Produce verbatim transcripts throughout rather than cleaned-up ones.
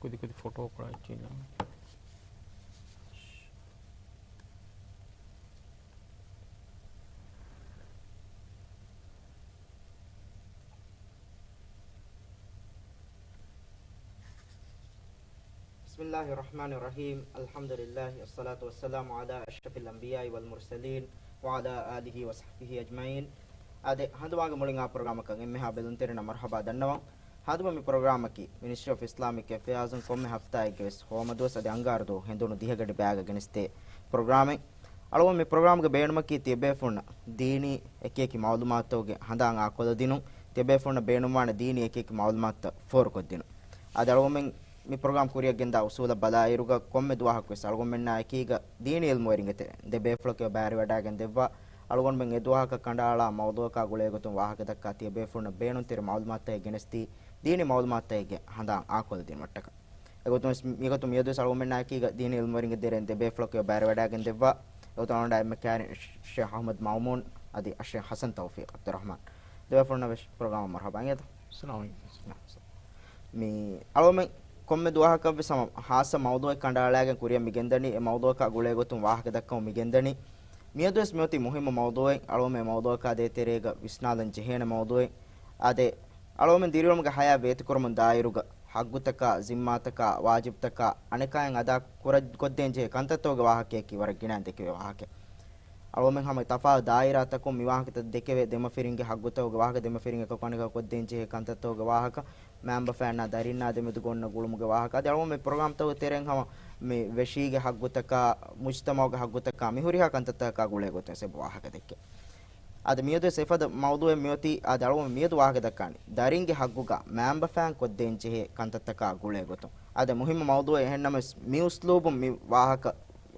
ކުދި ކުދި ފޮޓޯ ކުރާ އެއްޗެއް ނަމަ. بسم الله الرحمن الرحيم. الحمد لله، الصلاة والسلام على أشرف الأنبياء والمرسلين، وعلى آله وصحبه أجمعين. އާދެ، ހަނދުމާގެ މުޅިން އާ ޕްރޮގްރާމަކަށް އެންމެހާ ބެލުންތެރިންނަށް މަރުޙަބާ ދަންނަވަން. ހަނދުމަ މި ޕްރޮގްރާމަކީ މިނިސްޓްރީ އޮފް އިސްލާމިކް އެފެއާޒުން ކޮންމެ ހަފްތާއެއްގެ ވެސް ހޯމަދުވަސް އަދި އަންގާރަ ދުވަހު ހެނދުނު ދިހަ ގަޑި ބަޔާގަ ގެނެސްދޭ ޕްރޮގްރާމެއް. އަޅުގަނޑު މި ޕްރޮގްރާމްގެ ބޭނުމަކީ ތިޔަބޭފުޅުންނަށް ދީނީ އެކިއެކި މައުލޫމާތުތަކުގެ ހަނދާން އާކޮށްލަދިނުން، ތިޔަބޭފުޅުންނަށް ބޭނުންވާނެ ދީނީ އެކިއެކި މައުލޫމާތުތައް ފޯރުކޮށްދިނުން. އަދި އަޅުގަނޑުމެން މި ޕްރޮގްރާމް ކުރިއަށް ގެންދާ އުސޫލަށް ބަލާއިރުގަ ކޮންމެ ދުވަހަކުވެސް އަޅުގަނޑުމެންނާ އެކީގަ ދީނީ އިލްމުވެރިންގެ ތެރެއިން ދެ ބޭފުޅަކު ބައިވެވަޑައިގެން ދެއްވާ، އަޅުގަނޑުމެން އެ ދުވަހަކަށް ކަނޑައަޅާ މައުޟޫއަކާ ގުޅޭގޮތުން ވާހަކަދައްކާ ތިޔަބޭފުޅުންނަށް ބޭނުންތެރި މައުލޫމާތުތަކެއް ގެނެސްދީ، ދީނީ މައުލޫމާތުތަކެއްގެ ހަނދާން އާކޮށްލަދިނުމަށްޓަކާ. އެގޮތުން ވެސް މިގޮތުން މިއަދުވެސް އަޅުގަނޑުމެންނާ އެކީގަ ދީނީ އިލްމުވެރިންގެ ތެރެއިން ދެ ބޭފުޅަކު ބައިވެވަޑައިގެން ދެއްވާ، އެގޮތުން އަޅުގަނޑާ އެންމެ ކައިރިން ޝޭޚް އަޙްމަދު މައުމޫން އަދި އައްޝޭޚް ޙަސަން ތައުފީޤް ޢަބްދުއްރަޙްމާން. ދެ ބޭފުޅުންނަށް ވެސް ޕްރޮގްރާމަށް މަރުޙަބާ އިނގޭތަ؟ އައްސަލާމު ޢަލައިކުމް. މި އަޅުގަނޑުމެން ކޮންމެ ދުވަހަކަށްވެސް ހަމަ ހާއްސަ މައުޟޫއެއް ކަނޑައަޅާގެން ކުރިއަށް މިގެންދަނީ، އެ މައުޟޫއަކާ ގުޅޭގޮތުން ވާހަކަދައްކަމުން މިގެންދަނީ. މިއަދުވެސް މިއޮތީ މުހިއްމު މައުޟޫއެއް. އަޅުގަނޑުމެން މައުޟޫއަކާ ދޭތެރޭގަ ވިސްނާލަން ޖެހޭނެ މައުޟޫއެއް. އާދެ، އަޅުގަނޑުމެން ދިރިއުޅުމުގެ ހަޔާތް ވޭތުކުރަމުން ދާއިރުގަ ޙައްޤުތަކާ، ޒިންމާތަކާ، ވާޖިބުތަކާ، އަނެކާއިން އަދާ ކުރަ-، ކޮށްދޭން ޖެހޭ ކަންތައްތަކުގެ ވާހަކަޔަކީ ވަރަށް ގިނައިން ދެކެވޭ ވާހަކައެއް. އަޅުގަނޑުމެން ހަމަ ތަފާތު ދާއިރާތަކުން މި ވާހަކަތައް ދެކެވޭ. ދެމަފިރިންގެ ޙައްޤުތަކުގެ ވާހަކަ، ދެމަފިރިން އެކަކު އަނެކަކަށް ކޮށްދޭން ޖެހޭ ކަންތައްތަކުގެ ވާހަކަ، މައިންބަފައިންނާ ދަރިންނާ ދެމެދުގަ އޮންނަ ގުޅުމުގެ ވާހަކަ. އަދި އަޅުގަނޑުމެން މި ޕްރޮގްރާމްތަކުގެ ތެރެއިން ހަމަ މި ވެށީގެ ޙައްޤުތަކާ، މުޖްތަމަޢުގެ ޙައްޤުތަކާ، މި ހުރިހާ ކަންތައްތަކާ ގުޅޭގޮތުން ވެސް އެބަ ވާހަކަ ދެއްކޭ. އަދި މިއަދުވެސް އެފަދަ މައުޟޫއެއް މިއޮތީ، އަދި އަޅުގަނޑު މިއަދު ވާހަކަ ދައްކާނީ ދަރިންގެ ޙައްޤުގަ މައިންބަފައިން ކޮށްދޭން ޖެހޭ ކަންތައްތަކާ ގުޅޭގޮތުން. އާދެ، މުހިއްމު މައުޟޫއެއް. އެހެންނަމަވެސް މި އުސްލޫބުން މި ވާހަކަ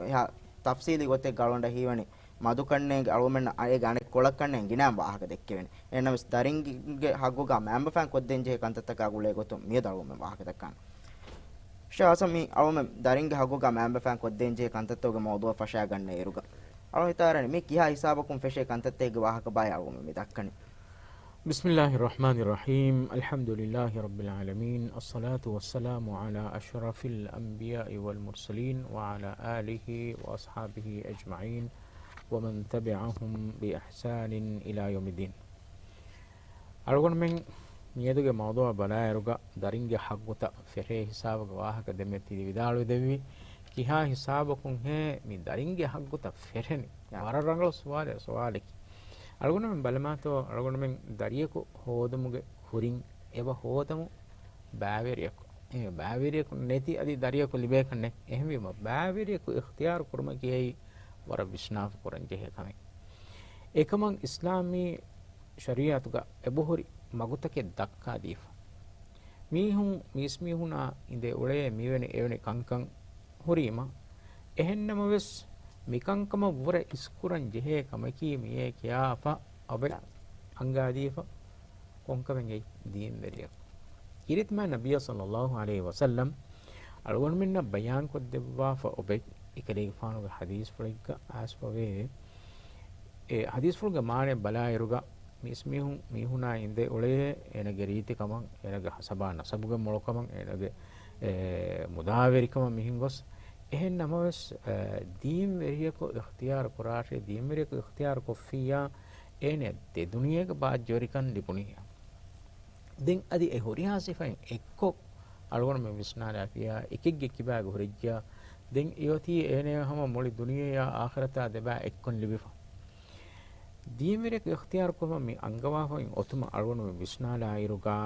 އެހާ ތަފްޞީލީ ގޮތެއްގަ އަޅުގަނޑަށް ހީވަނީ މަދުކަންނޭނގެ އަޅުގަނޑުމެންނަށް އޭގެ އަނެއް ކޮޅަށް ކަންނޭނގެ ގިނައިން ވާހަކަ ދެއްކެވޭނެ. އެހެންނަމަވެސް ދަރިންގެ ޙައްޤުގަ މައިންބަފައިން ކޮށްދޭން ޖެހޭ ކަންތައްތަކާ ގުޅޭގޮތުން މިއަދު އަޅުގަނޑުމެން ވާހަކަ ދައްކާނެ. ޝޭޚް ޙަސަން، މި އަޅުގަނޑުމެން ދަރިންގެ ޙައްޤުގަ މައިންބަފައިން ކޮށްދޭން ޖެހޭ ކަންތައްތަކުގެ މައުޟޫއަށް ފަށާގަންނަ އިރުގަ އަޅުގަނޑު ހިތާރަނީ މި ކިހާ ހިސާބަކުން ފެށޭ ކަންތައްތަކެއްގެ ވާހަކަ ބާއޭ އަޅުގަނޑުމެން މި ދައްކަނީ. بسم الله الرحمن الرحيم. الحمد لله رب العالمين. الصلاة والسلام على أشرف الأنبياء والمرسلين وعلى آله وأصحابه أجمعين ومن تبعهم بإحسان إلى يوم الدين. އަޅުގަނޑުމެން މިއަދުގެ މައުޟޫޢަށް ބަލާއިރުގަ ދަރިންގެ ޙައްޤުތައް ފެށޭ ހިސާބުގެ ވާހަކަ ދެމެދު ތި ވިދާޅުވެދެއްވި. ކިހާ ހިސާބަކުންހޭ މި ދަރިންގެ ޙައްޤުތައް ފެށެނީ؟ ޔާ. ވަރަށް ރަނގަޅު ސުވާލެއް، ސުވާލެކޭ. އަޅުގަނޑުމެން ބަލަމާތޯ، އަޅުގަނޑުމެން ދަރިޔަކު ހޯދުމުގެ ކުރިން އެބަ ހޯދަމު ބައިވެރިޔަކު. އެ ބައިވެރިޔަކު ނެތި އަދި ދަރިޔަކު ލިބޭކަށް ނެތް. އެހެންވީމަ ބައިވެރިޔަކު އިޚްތިޔާރު ކުރުމަކީ އެއީ ވަރަށް ވިސްނާފަ ކުރަން ޖެހޭ ކަމެއް. އެކަމަށް އިސްލާމީ ޝަރީޢަތުގަ އެބަހުރި މަގުތަކެއް ދައްކާދީފަ. މީހުން މީސްމީހުނާ އިނދެ އުޅޭ މިވެނި އެވެނި ކަންކަން ހުރީމަ، އެހެންނަމަވެސް މިކަންކަމަށް ވުރެ އިސްކުރަން ޖެހޭ ކަމަކީ މިއޭ ކިޔާފަ އޮބެ އަންގާދީފަ ކޮންކަމެއް އެއީ؟ ދީންވެރިޔަކު. ކީރިތި މާތް ނަބިއްޔާ ޞައްލައްލާހު ޢަލައިހި ވަސައްލަމް އަޅުގަނޑުމެންނަށް ބަޔާންކޮށްދެއްވާފަ އޮބެ އެކަލޭގެފާނުގެ ޙަދީޘްފުޅެއްގަ އައިސްފަވޭ. އެ ޙަދީޘްފުޅުގެ މާނައަށް ބަލާއިރުގަ މީސްމީހުން މީހުނާ އިނދެ އުޅޭ އޭނަގެ ރީތިކަމަށް، އޭނަގެ ހަސަބާ ނަސަބުގެ މޮޅުކަމަށް، އޭނަގެ، އެ، މުދާވެރިކަމަށް މިހެން ގޮސް. އެހެން ނަމަވެސް، އެ، ދީންވެރިޔަކު އިޚްތިޔާރު ކުރާށޭ، ދީންވެރިޔަކު އިޚްތިޔާރު ކޮށްފިއްޔާ، އޭނަ ދެ ދުނިޔޭގެ ބާއްޖަވެރިކަން ލިބުނިއްޔާ. ދެން އަދި އެ ހުރިހާ ސިފައިން އެއްކޮށް، އަޅުގަނޑުމެން ވިސްނާލާފިއްޔާ، އެކެއްގެ ކިބާގަ ހުރެއްޖިއްޔާ، ދެން އެއޮތީ އޭނަޔާ ހަމަ މުޅި ދުނިޔެޔާ އާޚިރަތާ ދެބާ އެއްކޮށް ލިބިފަ. ދީންވެރިޔަކު އިޚްތިޔާރު ކުރުމަށް މި އަންގަވާފައި އޮތުމަށް އަޅުގަނޑުމެން ވިސްނާލާއިރުގަ،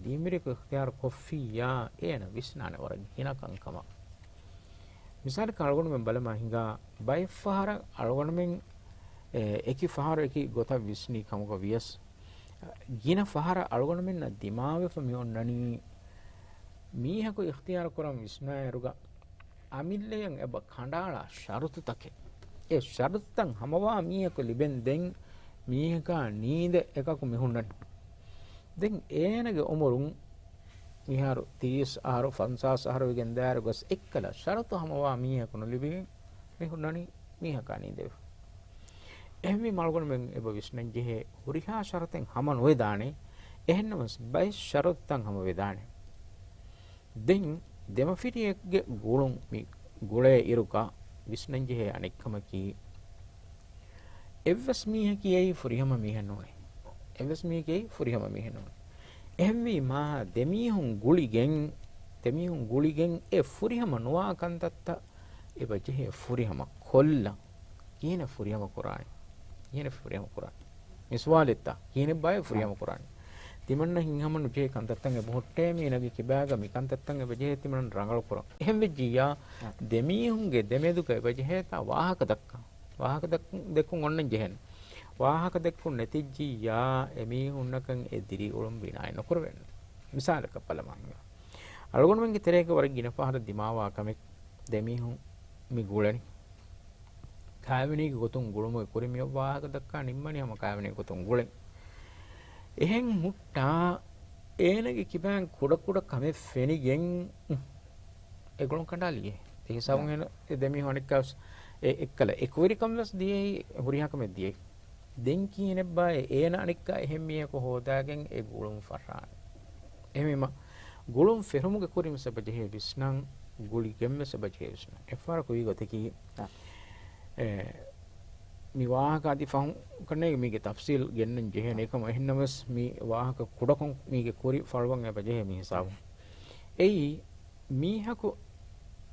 ދީންވެރިޔަކު އިޚްތިޔާރު ކޮށްފިއްޔާ، އޭނަ ވިސްނާނެ ވަރަށް ގިނަ ކަންކަމަށް. މިސާލަކަށް އަޅުގަނޑުމެން ބަލަމާ ހިނގާ، ބައެއް ފަހަރަށް އަޅުގަނޑުމެން، އެ، އެކި ފަހަރު އެކި ގޮތަށް ވިސްނި ކަމުގަ ވިޔަސް، ގިނަ ފަހަރަށް އަޅުގަނޑުމެންނަށް ދިމާވެފަ މި އޮންނަނީ، މީހަކު އިޚްތިޔާރު ކުރަން ވިސްނާއިރުގަ، އަމިއްލަޔަށް އެބަ ކަނޑައަޅާ ޝަރުތުތަކެއް. އެ ޝަރުތުތައް ހަމަވާ މީހަކު ލިބެން ދެން މީހަކާ ނީނދެ އެކަކު މި ހުންނަނީ. ދެން އޭނަގެ އުމުރުން މިހާރު ތިރީސް އަހަރު، ފަންސާސް އަހަރު ވެގެން ދާއިރު ގޮސް އެއްކަލަ ޝަރުތު ހަމަވާ މީހަކު ނުލިބިގެން މި ހުންނަނީ މީހަކާ ނީނދެވިފަ. އެހެންވީމަ އަޅުގަނޑުމެން އެބަ ވިސްނަންޖެހޭ ހުރިހާ ޝަރުތެއް ހަމަ ނުވެދާނެ. އެހެންނަމަވެސް ބައެއް ޝަރުތުތައް ހަމަ ވެދާނެ. ދެން ދެމަފިރިއެއްގެ ގުޅުން މި ގުޅޭ އިރުގަ ވިސްނަންޖެހޭ އަނެއްކަމަކީ، އެއްވެސް މީހަކީ އެއީ ފުރިހަމަ މީހެއް ނޫނޭ. އެއްވެސް މީހަކީ އެއީ ފުރިހަމަ މީހެއް ނޫނޭ. އެހެންވީމާ، ދެމީހުން ގުޅިގެން، ދެމީހުން ގުޅިގެން އެ ފުރިހަމަ ނުވާ ކަންތައްތައް އެބަ ޖެހޭ ފުރިހަމަ ކޮށްލަން. ކިހިނެއް ފުރިހަމަ ކުރާނީ؟ ކިހިނެއް ފުރިހަމަ ކުރާނީ؟ މި ސުވާލެއްތަ؟ ކިހިނެއްބާއޭ ފުރިހަމަ ކުރާނީ؟ ތިމަންނަ ހިތްހަމަ ނުޖެހޭ ކަންތައްތައް އެބަ ހުއްޓޭ މީނަގެ ކިބާގަ މި ކަންތައްތައް އެބަ ޖެހޭ ތިމަންނަ ރަނގަޅު ކުރަން. އެހެން ވެއްޖިއްޔާ، އާ. ދެމީހުންގެ ދެމެދުގަ އެބަ ޖެހޭތާ ވާހަކަ ދައްކަން. ވާހަކަ ދައްކުން، ދެއްކުން އޮންނަން ޖެހޭނެ. ވާހަކަ ދެއްކުން ނެތިއްޖިއްޔާ، އެމީހުންނަކަށް އެ ދިރިއުޅުން ބިނާއެއް ނުކުރެވޭނެ. މިސާލަކަށް ބަލަމާ ހިނގާ. އަޅުގަނޑުމެންގެ ތެރޭގަ ވަރަށް ގިނަ ފަހަރަށް ދިމާވާ ކަމެއް، ދެމީހުން މި ގުޅެނީ. ކާވެނީގެ ގޮތުން ގުޅުމުގެ ކުރިން މި ވާހަކަ ދައްކާ ނިންމަނީ ހަމަ ކާވެނީގެ ގޮތުން ގުޅެން. އެހެން ހުއްޓާ، އޭނަގެ ކިބާން ކުޑަކުޑަ ކަމެއް ފެނިގެން، އު، އެ ގުޅުން ކަނޑާލިއޭ. އެ ހިސާބުން އޭނަ ދެމީހުން އަނެއްކާވެސް އެ އެއްކަލަ އެކުވެރިކަން ވެސް ދިޔައީ، ހުރިހާ ކަމެއް ދިޔައީ. ދެން ކިހިނެއްބާއޭ އޭނަ އަނެއްކާ އެހެން މީހަކު ހޯދާގެން އެ ގުޅުން ފަށާނެ؟ އެހެންވީމަ، ގުޅުން ފެށުމުގެ ކުރިން ވެސް އެބަ ޖެހޭ ވިސްނަން، ގުޅިގެން ވެސް އެބަ ޖެހޭ ވިސްނަން. އެއްފަހަރަކު ވީ ގޮތަކީ، އާ. އެ، މި ވާހަކަ އަދި ފަހުން ކަންނޭނގެ މީގެ ތަފްސީލް ގެންނަން ޖެހޭނެ. އާ. އެކަމަށް އެހެންނަމަވެސް މި ވާހަކަ ކުޑަކޮށް މީގެ ކުރި ފަޅުވަން އެބަ ޖެހޭ މި ހިސާބުން. އެއީ، މީހަކު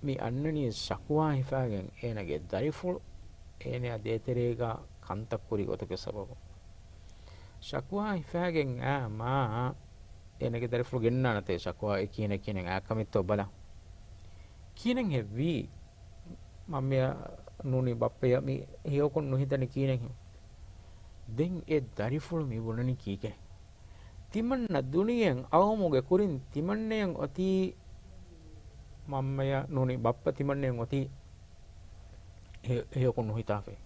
މި އަންނަނީ ޝަކުވާ ހިފާގެން އޭނަގެ ދަރިފުޅު އޭނަޔާ ދޭތެރޭގަ ކަންތައް ކުރި ގޮތުގެ ސަބަބުން. ޝަކުވާ ހިފާގެން އާ މާ އޭނަގެ ދަރިފުޅު ގެންނާނެތޭ ޝަކުވާ އެ ކިހިނެއް ކިހިނެއް އާ ކަމެއްތޯ ބަލަން. ކިހިނެއް ހެއްވީ؟ މަންމަޔަށް ނޫނީ ބައްޕަޔަށް މި ހެޔޮކޮށް ނުހިތަނީ ކިހިނެއް ހެއްޔެވެ؟ ދެން އެ ދަރިފުޅު މި ބުނަނީ ކީކޭ؟ ތިމަންނަ ދުނިޔެއަށް އައުމުގެ ކުރިން ތިމަންނަޔަށް އޮތީ މަންމަޔަށް ނޫނީ ބައްޕަ ތިމަންނަޔަށް އޮތީ ހެ-، ހެޔޮކޮށް ނުހިތާފައި.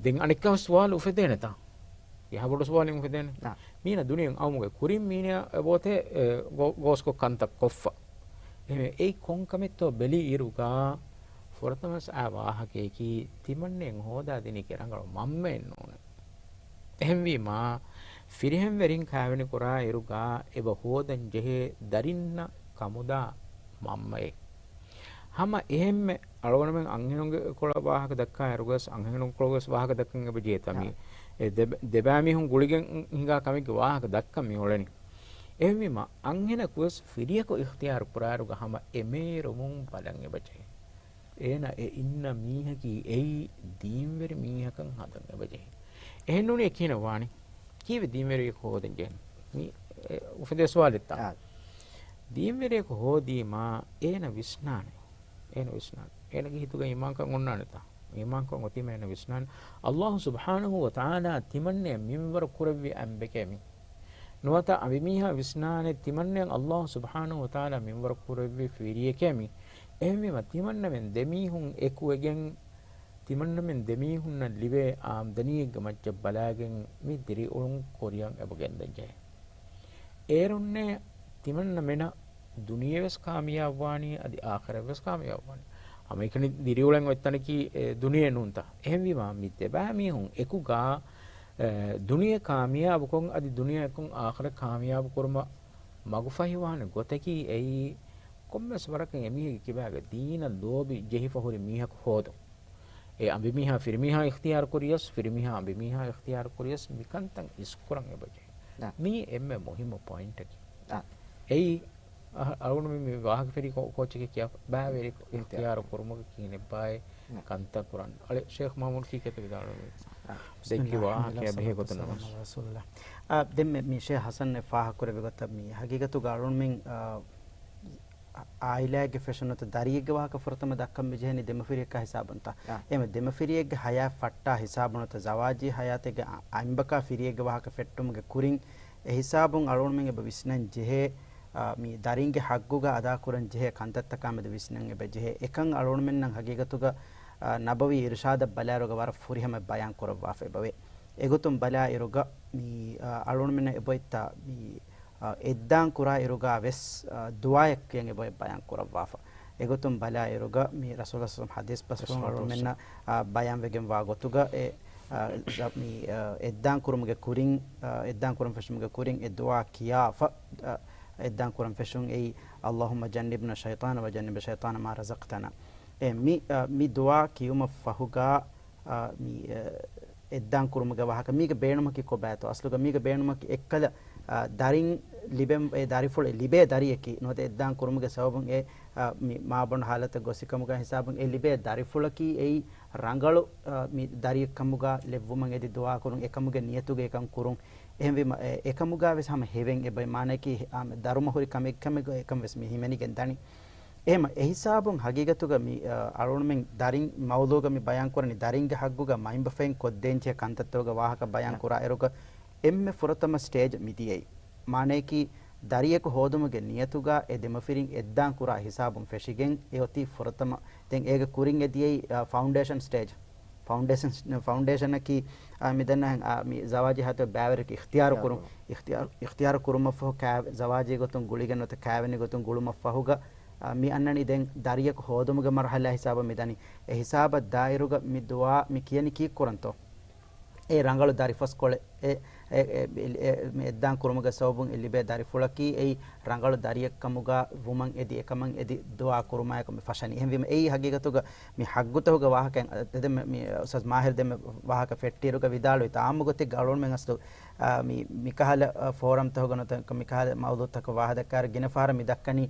ދެން އަނެއްކާ ސުވާލު އުފެދޭނެތާ؟ އެހާ ބޮޑު ސުވާލެއް އުފެދޭނެ. އާ. މީނަ ދުނިޔެއަށް އައުމުގެ ކުރިން މީނަ އެބައޮތޭ، އެ، ގޯ-، ގޯސްކޮށް ކަންތައް ކޮށްފަ. އެހެންވެ، އެއީ ކޮން ކަމެއްތޯ ބެލި އިރުގަ ފުރަތަމަސް އާ ވާހަކަޔަކީ ތިމަންނައަށް ހޯދާ ދިނީކީ ރަނގަޅު މަންމައެއް ނޫނޭ. އެހެންވީމާ، ފިރިހެންވެރިން ކާވެނި ކުރާ އިރުގަ އެބަ ހޯދަން ޖެހޭ ދަރިންނަށް ކަމުދާ މަންމައެއް. ހަމަ އެހެންމެ އަޅުގަނޑުމެން އަންހެނުންގެ ކޮޅަށް ވާހަކަ ދައްކާ އިރުގަސް، އަންހެނުން ކޮޅުގަސް ވާހަކަ ދައްކަން އެބަ ޖެހޭތާ މި. އާ. އެ ދެ-، ދެބައިމީހުން ގުޅިގެން ހިނގާ ކަމެއްގެ ވާހަކަ ދައްކަން މި އުޅެނީ. އެހެންވީމަ، އަންހެނަކުވެސް ފިރިޔަކު އިޚްތިޔާރު ކުރާއިރުގަ ހަމަ އެމޭރުމުން ބަލަން އެބަ ޖެހޭ. އޭނަ އެ އިންނަ މީހަކީ އެއީ ދީންވެރި މީހަކަށް ހަދަން އެބަ ޖެހޭ. އެހެންނޫނީ ކިހިނެއް ވާނީ؟ ކީއްވެ ދީންވެރިޔަކު ހޯދަން ޖެހެނީ؟ މި، އެ، އުފެދޭ ސުވާލެއްތާ؟ އާ. ދީންވެރިޔަކު ހޯދީމާ އޭނަ ވިސްނާނެ. އޭނަ ވިސްނާނެ. އޭނަގެ ހިތުގަ އީމާންކަން އޮންނާނެތާ؟ އީމާންކަން އޮތީމަ އޭނަ ވިސްނާނެ. އައްލާހު ސުބްޙާނަހު ވަ ތަޢާލާ ތިމަންނަޔަށް މިންވަރު ކުރެއްވި އަނބެކޭ މި. ނުވަތަ އަނބިމީހާ ވިސްނާނެ ތިމަންނަޔަށް އައްލާހު ސުބްޙާނަހު ވަ ތަޢާލާ މިންވަރު ކުރެއްވި ފިރިޔެކޭ މި. އެހެންވީމަ ތިމަންނަމެން ދެމީހުން އެކުވެގެން ތިމަންނަމެން ދެމީހުންނަށް ލިބޭ އާމްދަނީއެއްގެ މައްޗަށް ބަލާގެން މި ދިރިއުޅުން ކުރިއަށް އެބަ ގެންދަން ޖެހޭ. އޭރުންނޭ ތިމަންނަމެނަށް ދުނިޔެވެސް ކާމިޔާބުވާނީ، އަދި އާޚިރަތްވެސް ކާމިޔާބުވާނީ. ހަމައެކަނި ދިރިއުޅެން އޮތް ތަނަކީ، އެ، ދުނިޔެ ނޫންތަ؟ އެހެންވީމާ، މި ދެބައިމީހުން އެކުގަ، އެ، ދުނިޔެ ކާމިޔާބުކޮށް، އަދި ދުނިޔެއަކުން އާޚިރަތް ކާމިޔާބު ކުރުމަށް މަގުފަހިވާނެ ގޮތަކީ އެއީ، ކޮންމެސް ވަރަކަށް އެމީހެއްގެ ކިބާގަ ދީނަށް ލޯބި ޖެހިފަ ހުރި މީހަކު ހޯދުން. އެ އަނބިމީހާ ފިރިމީހާ އިޚްތިޔާރު ކުރިޔަސް، ފިރިމީހާ އަނބިމީހާ އިޚްތިޔާރު ކުރިޔަސް، މިކަންތައް އިސްކުރަން އެބަޖެހޭ. އާ. މީ އެންމެ މުހިއްމު ޕޮއިންޓަކީ. އާ. އެއީ، އަ-، އަޅުގަނޑު މި، މި ވާހަކަ ފެރި ކޯ-، ކޯޗެކޭ ކިޔާ ބާވެރި އިޚްތިޔާރު ކުރުމުގެ ކިހިނެއްބާއޭ ކަންތައް ކުރަން. އަޅެ ޝޭޚް މާމޫން ކީކޭތަ ވިދާޅުވީ؟ ދެއްކި ވާހަކަޔާ ބެހޭ ގޮތުން ނަމަ. އާ، ދެން މި، މި ޝޭޚް ހަސަން އެ ފާހަގަ ކުރެއްވި ގޮތަށް މި ހަގީގަތުގަ އަޅުގަނޑުމެން، އާ، އާއިލާއެއްގެ ފެށުން ނުވަތަ ދަރިއެއްގެ ވާހަކަ ފުރަތަމަ ދައްކަން މި ޖެހެނީ ދެމަފިރިއެއްގެ ހިސާބުންތަ؟ އާ. އެހެންވެ ދެމަފިރިއެއްގެ ހަޔާތް ފައްޓާ ހިސާބުން ނުވަތަ ޒަވާޖީ ހަޔާތެއްގެ އަ-، އަނބަކާ ފިރިއެއްގެ ވާހަކަ ފެއްޓުމުގެ ކުރިން އެ ހިސާބުން އަޅުގަނޑުމެން އެބަ ވިސްނަން ޖެހޭ، އާ، މި ދަރިންގެ ހައްގުގަ އަދާކުރަން ޖެހޭ ކަންތައްތަކާމެދު ވިސްނަން އެބަ ޖެހޭ. އެކަން އަޅުގަނޑުމެންނަށް ހަގީގަތުގަ، އާ، ނަބަވީ އިރުޝާދަށް ބަލާއިރުގަ ވަރަށް ފުރިހަމަ ބަޔާން ކުރައްވާފަ އެބަވޭ. އެގޮތުން ބަލާއިރުގަ މި، އާ، އަޅުގަނޑުމެންނަށް އެބައޮތްތާ މި، އާ، އެއްދާން ކުރާ އިރުގަ ވެސް، އާ، ދުޢާއެއް ކިޔަން އެބައޮތް ބަޔާން ކުރައްވާފަ. އެގޮތުން ބަލާއިރުގަ މި ރަސޫލާ ސައްލަމް ހަދީސް ބަސްފުޅުން އަޅުގަނޑުމެންނަށް، އާ، ބަޔާންވެގެންވާ ގޮތުގަ އެ، އާ، މި، އާ، އެއްދާން ކުރުމުގެ ކުރިން، އާ، އެއްދާން ކުރުން ފެށުމުގެ ކުރިން އެ ދުޢާ ކިޔާފަ، އާ، އެއްދާން ކުރަން ފެށުން އެއީ، اللهم جنبنا الشيطان وجنب الشيطان ما رزقتنا. އެ މި، އަ، މި ދުޢާ ކިޔުމަށް ފަހުގަ، އަ، މި، އަ، އެއްދާން ކުރުމުގެ ވާހަކަ މީގެ ބޭނުމަކީ ކޮބާތޯ؟ އަސްލުގަ މީގެ ބޭނުމަކީ އެއްކަލަ، އަ، ދަރިން ލިބެން، އެ ދަރިފުޅެއް ލިބޭ ދަރިއަކީ ނުވަތަ އެއްދާން ކުރުމުގެ ސަބަބުން އެ، އަ، މި މާބަނޑު ހާލަތަށް ގޮސްފިކަމުގަ ހިސާބުން އެ ލިބޭ ދަރިފުޅަކީ އެއީ ރަނގަޅު، އަ، މި ދަރިއެއްކަމުގަ ލެއްވުމަށް އެދި ދުޢާ ކުރުން، އެކަމުގެ ނިޔަތުގަ އެކަން ކުރުން. އެހެންވީމަ، އެ، އެކަމުގަ ވެސް ހަމަ ހެވެން އެބައި މާނައަކީ، އާ، ދަރުމަ ހުރި ކަމެއް ކަމެއް އެކަން ވެސް މި ހިމެނިގެން ދަނީ. އެހެމަ އެހިސާބުން ހަގީގަތުގަ މި، އަ، އަޅުގަނޑުމެން ދަރިން މައުޟޫގަ މި ބަޔާން ކުރަނީ ދަރިންގެ ހައްގުގަ މައިންބަފައިން ކޮށްދޭންޖެހޭ ކަންތައްތަކުގެ ވާހަކަ ބަޔާން ކުރާ އިރުގަ އެންމެ ފުރަތަމަ ސްޓޭޖް މި ދިޔައީ. މާނައަކީ ދަރިޔަކު ހޯދުމުގެ ނިޔަތުގަ އެ ދެމަފިރިން އެއްދާން ކުރާ ހިސާބުން ފެށިގެން އެ އޮތީ ފުރަތަމަ. ދެން އޭގެ ކުރިން އެ ދިޔައީ، އަ، ފައުންޑޭޝަން ސްޓޭޖް. ފައުންޑޭޝަން، ފައުންޑޭޝަނަކީ، އާ، މި ދަންނަ، އާ، މި ޒަވާޖީ ހާތު ބައިވެރިޔަކު އިޚްތިޔާރު ކުރުން، އިޚްތިޔާރު، އިޚްތިޔާރު ކުރުމަށްފަހު ކާ-، ޒަވާޖީ ގޮތުން ގުޅިގެން ނުވަތަ ކާވެނި ގޮތުން ގުޅުމަށްފަހުގަ، އާ، މި އަންނަނީ ދެން ދަރިޔަކު ހޯދުމުގެ މަރުހަލާ ހިސާބަށް މި ދަނީ. އެ ހިސާބަށް ދާއިރުގަ މި ދުޢާ މި ކިޔަނީ ކީއްކުރަންތޯ؟ އެ ރަނގަޅު ދަރިފަސްކޮޅެއް، އެ، އެ، އެ، އެ، މި އެއްދާން ކުރުމުގެ ސަބަބުން އެ ލިބޭ ދަރިފުޅަކީ އެއީ ރަނގަޅު ދަރިއެއްކަމުގަ ވުމަށް އެދި އެކަމަށް އެދި ދުޢާ ކުރުމާއެކު މި ފަށަނީ. އެހެންވީމަ އެއީ ހަގީގަތުގަ މި ހައްގުތަކުގެ ވާހަކައިން، އަ، ދެ-، ދެ-، މި، މި އުސްތާޛް މާހިރު ދެންމެ ވާހަކަ ފެއްޓިއިރުގަ ވިދާޅުވި ތާ އާއްމު ގޮތެއްގަ އަޅުގަނޑުމެން އަސްލު، އާ، މި، މިކަހަލަ، އަ، ފޯރަމްތަކުގަ ނުވަތަ މިކަހަލަ މައުޟޫޢުތަކަށް ވާހަކަ ދައްކާއިރު ގިނަ ފަހަރަށް މި ދައްކަނީ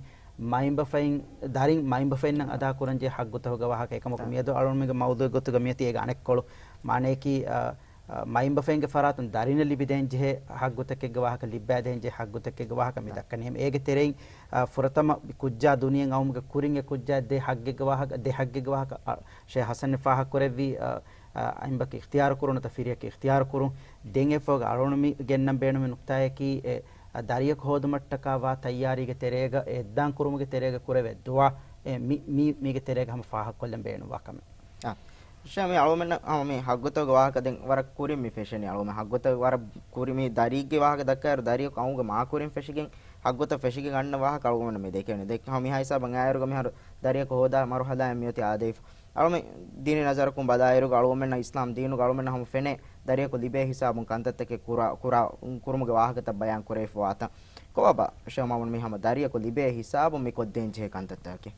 މައިންބަފައިން، ދަރިން މައިންބަފައިންނަށް އަދާކުރަންޖެހޭ ހައްގުތަކުގެ ވާހަކަ. އެކަމަކު އާ. މިއަދު އަޅުގަނޑުމެންގެ މައުޟޫޢުގެ ގޮތުގަ މިއޮތީ އޭގެ އަނެއްކޮޅު. މާނައަކީ، އަ، އަ، މައިންބަފައިންގެ ފަރާތުން ދަރިންނަށް ލިބިދޭންޖެހޭ ހައްގުތަކެއްގެ ވާހަކަ، ލިއްބައިދޭންޖެހޭ ހައްގުތަކެއްގެ ވާހަކަ މި އާ. ދައްކަނީ. އެހެން އޭގެ ތެރެއިން، އަ، ފުރަތަމަ ކުއްޖާ ދުނިޔެއަށް އައުމުގެ ކުރިން އެ ކުއްޖާ ދޭ ހައްގެއްގެ ވާހަކަ، ދޭ ހައްގެއްގެ ވާހަކަ، އަ، ޝޭޚް ޙަސަން ފާހަގަކުރެއްވީ، އަ، އަ، އައިންބަކި އިޚްތިޔާރު ކުރުން ނުވަތަ ފިރިޔަކި އިޚްތިޔާރު ކުރުން. ދެން އެފަހުގަ އަޅުގަނޑު މި ގެންނަން ބޭނުމި ނުކްތާއަކީ، އެ، އަ، ދަރިޔަކު ހޯދުމަށްޓަކާ ވާ ތައްޔާރީގެ ތެރޭގަ، އެ އެއްދާން ކުރުމުގެ ތެރޭގަ ކުރެވޭ ދުޢާ، އެ، މި، މީ، މީގެ ތެރޭގަ ހަމަ ފާހަގަކޮށްލަން ބޭނުންވާ ކަމެއް. އާ. ޝޭޚް މި އަޅުގަނޑަށް ހަމަ މި ހައްގުތަކުގެ ވާހަކަ ދެން ވަރަށް ކުރިން މި ފެށެނީ. އަޅުގަނޑު ހައްގުތަކު ވަރަށް ކުރި މި ދަރިއްގެ ވާހަކަ ދައްކާއިރު ދަރިޔަކު އައުމުގެ މާ ކުރިން ފެށިގެން ހައްގުތައް ފެށިގެން އަންނަ ވާހަކަ އަޅުގަނޑު މި ދެކެވެނީ. ދެ-، ހަމަ މިހާ ހިސާބަށް އައިއިރުގަ މިހާރު ދަރިޔަކު ހޯދާ މަރުހަލާއެއް މިއޮތީ އާދެވިފަ. އަޅުމެ ދީނީ ނަޒަރަކުން ބަލާއިރުގަ އަޅުގަނޑުމެންނަށް އިސްލާމް ދީނުގަ އަޅުގަނޑުމެންނަށް ހަމަ ފެނޭ ދަރިޔަކު ލިބޭ ހިސާބުން ކަންތައްތަކެއް ކުރާ، ކުރާ، ކުރުމުގެ ވާހަކަތައް ބަޔާން ކުރެވިފަވާތަން. ކޮބާބާ ޝޭޚް މާމުން މި ހަމަ ދަރިޔަކު ލިބޭ ހިސާބުން މި ކޮށްދޭންޖެހޭ ކަންތައްތަކެއް؟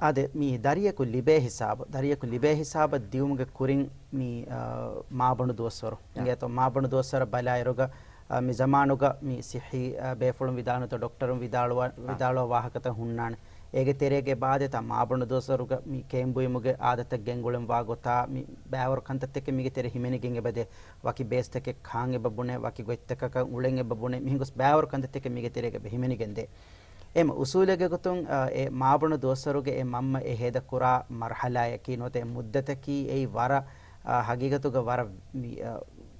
އާދެ، މި ދަރިޔަކު ލިބޭ ހިސާބު، ދަރިޔަކު ލިބޭ ހިސާބަށް ދިއުމުގެ ކުރިން މި، އާ، މާބަނޑު ދުވަސްވަރު. އިނގޭތޯ، މާބަނޑު ދުވަސްވަރަށް ބަލާއިރުގަ، އާ، މި ޒަމާނުގަ މި ސިއްހީ، އާ، ބޭފުޅުން ވިދާޅުވާ، ޑޮކްޓަރުން ވިދާޅުވާ، ވިދާޅުވާ ވާހަކަތައް ހުންނާނެ. އޭގެ ތެރޭގަ އެބަ އާދޭތާ މާބަނޑު ދުވަސްވަރުގަ މި ކެއިން ބުއިމުގެ އާދަތައް ގެންގުޅެން ވާ ގޮތާ މި ބައިވަރު ކަންތައްތަކެއް މީގެ ތެރޭ ހިމެނިގެން އެބަދޭ. ވަކި ބޭސްތަކެއް ކާން އެބަ ބުނޭ، ވަކި ގޮތްތަކަކަށް އުޅެން އެބަ ބުނޭ، މިހިނގުސް ބައިވަރު ކަންތައްތަކެއް މީގެ ތެރޭގަ އެބަ ހިމެނިގެންދޭ. އެމަ އުސޫލެއްގެ ގޮތުން، އަ، އެ މާބަނޑު ދުވަސްވަރުގެ އެ މަންމަ އެ ހޭދަ ކުރާ މަރުހަލާއަކީ ނުވަތަ އެ މުއްދަތަކީ އެއީ ވަރަށް، އަ، ހަގީގަތުގަ ވަރަށް މި، އަ،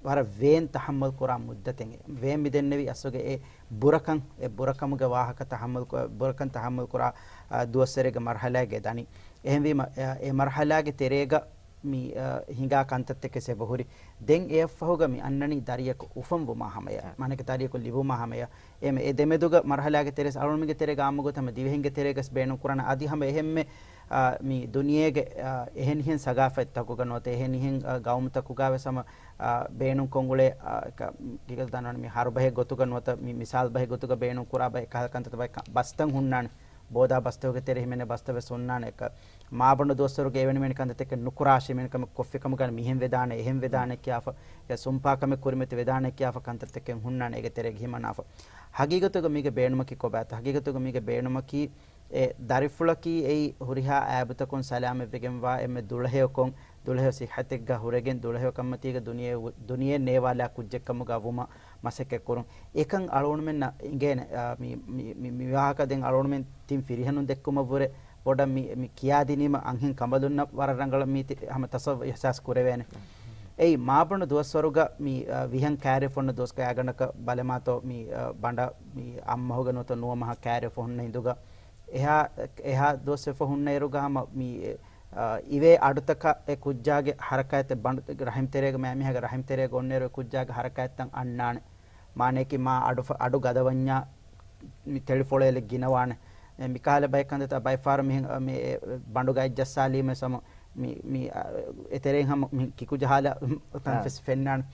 ވަރަށް ވޭން ތަޙައްމަލް ކުރާ މުއްދަތެއް. ވޭން މިދެންނެވި އަސްލުގަ އެ ބުރަކަން، އެ ބުރަކަމުގެ ވާހަކަ ތަޙައްމަލް ކު-، ބުރަކަން ތަޙައްމަލް ކުރާ، އަ، ދުވަސްވަރެއްގެ މަރުހަލާގެ ދަނީ. އެހެންވީމަ، އެ، އެ މަރުހަލާގެ ތެރޭގަ މި، އަ، ހިނގާ ކަންތައްތަކެސް އެބަހުރި. ދެން އެއަށްފަހުގަ މި އަންނަނީ ދަރިޔަކު އުފަންވުމާ ހަމަޔަށް، އެ. މާނައަކީ ދަރިޔަކު ލިބުމާ ހަމަޔަށް. އެ މެ-، އެ ދެމެދުގަ މަރުހަލާގެ ތެރޭސް އަޅުގަނޑުމެންގެ ތެރޭގަ އާއްމުގޮތަށް ހަމަ ދިވެހިންގެ ތެރޭގަސް ބޭނުން ކުރާނެ އަދި ހަމަ އެހެންމެ، އަ، މި ދުނިޔޭގެ، އަ، އެހެނިހެން ސަގާފަތްތަކުގަ ނުވަތަ އެހެނިހެން، އަ، ގައުމުތަކުގަ ވެސް ހަމަ، އަ، ބޭނުންކޮށް އުޅޭ، އަ، ކިކަ ދަންނަވަން މި ހަރުބަހެއް ގޮތުގަ ނުވަތަ މި މިސާލް ބަހެއް ގޮތުގަ ބޭނުން ކުރާ ބައެއް ކަހަލަ ކަންތައްތައް ބައެއް ކަ-، ބަސްތައް ހުންނާނެ. ބޯދާ ބަސްތަކުގެ ތެރޭ ހިމެނޭ ބަސްތައް ވެސް ހުންނާނެ. އެކަ މާބަނޑު ދުވަސްވަރުގެ އެވެނި މެނި ކަންތައްތަކެއް ނުކުރާށޭ މެނިކަމެއް ކޮށްފިކަމުގަ މިހެން ވެދާނެ، އެހެން ވެދާނެ ކިޔާފަ، އެ ސުންޕާކަމެއް ކުރިމަތި ވެދާނެ ކިޔާފަ ކަންތައްތަކެއް ހުންނާނެ އޭގެ ތެރޭގަ ހިމަނާފަ. ހަގީގަތުގަ މީގެ ބޭނުމަކީ ކޮބާތަ؟ ހަގީގަތުގަ މީގެ ބޭނުމަކީ އެ ދަރިފުޅަކީ އެއީ ހުރިހާ އައިބުތަކުން ސަލާމަތްވެގެންވާ އެންމެ ދުޅަހެޔޮކޮށް، ދުޅަހެޔޮ ސިއްހަތެއްގަ ހުރެގެން ދުޅަހެޔޮ ކަންމަތީގަ ދުނިޔެ، ދުނިޔެ ނޭވާލާ ކުއްޖެއްކަމުގަ ވުމަށް މަސައްކަތްކުރުން. އެކަން އަޅުގަނޑުމެންނަށް އިނގޭނެ، އާ، މި، މި، މި، މި ވާހަކަ ދެން އަޅުގަނޑުމެން ތިން ފިރިހެނުން ދެއްކުމަށްވުރެ ބޮޑަށް މި، މި ކިޔާދިނީމަ އަންހެން ކަނބަލުންނަށް ވަރަށް ރަނގަޅަށް މީތި ހަމަ ތަސައްވަރު އިޙްސާސް ކުރެވޭނެ. އެއީ މާބަނޑު ދުވަސްވަރުގަ މި، އާ، ވިހަން ކައިރިއަށް ފޮންނަ ދުވަސްގަ އާގަނޑަކަށް ބަލަމާތޯ މި، އާ، ބަނޑަށް މި އަނބަހުގަ ނުވަތަ ނުވަ މަހަށް ކައިރިއަށް ފޮންނަ ހިނދުގަ އެހާ، އެހާ ދުވަސް އެފަ ހުންނައިރުގަ ހަމަ މި، އާ، އިވޭ އަޑުތަކަށް އެ ކުއްޖާގެ ހަރަކާތްތެއް ބަނޑު ރަހިމް ތެރޭގަ މައިމީހާގެ ރަހިމް ތެރޭގަ އޮންނައިރު އެ ކުއްޖާގެ ހަރަކާތްތައް އަންނާނެ. މާނައަކީ މާ އަޑު ފަ-، އަޑު ގަދަވަންޏާ މި ތެޅިފޮޅެލެއް ގިނަވާނެ. އެ މިކަހަލަ ބައެއް ކަންތައްތައް ބައެއް ފަހަރު މިހެން، އަ، މި، އެ، ބަނޑުގައި ޖައްސާލީމަ ސަމަ މި، މި، އަ، އެތެރެއިން ހަމަ މި ކިކުޖަހާލަ ތަން އާ. ފެސް ފެންނާނެ.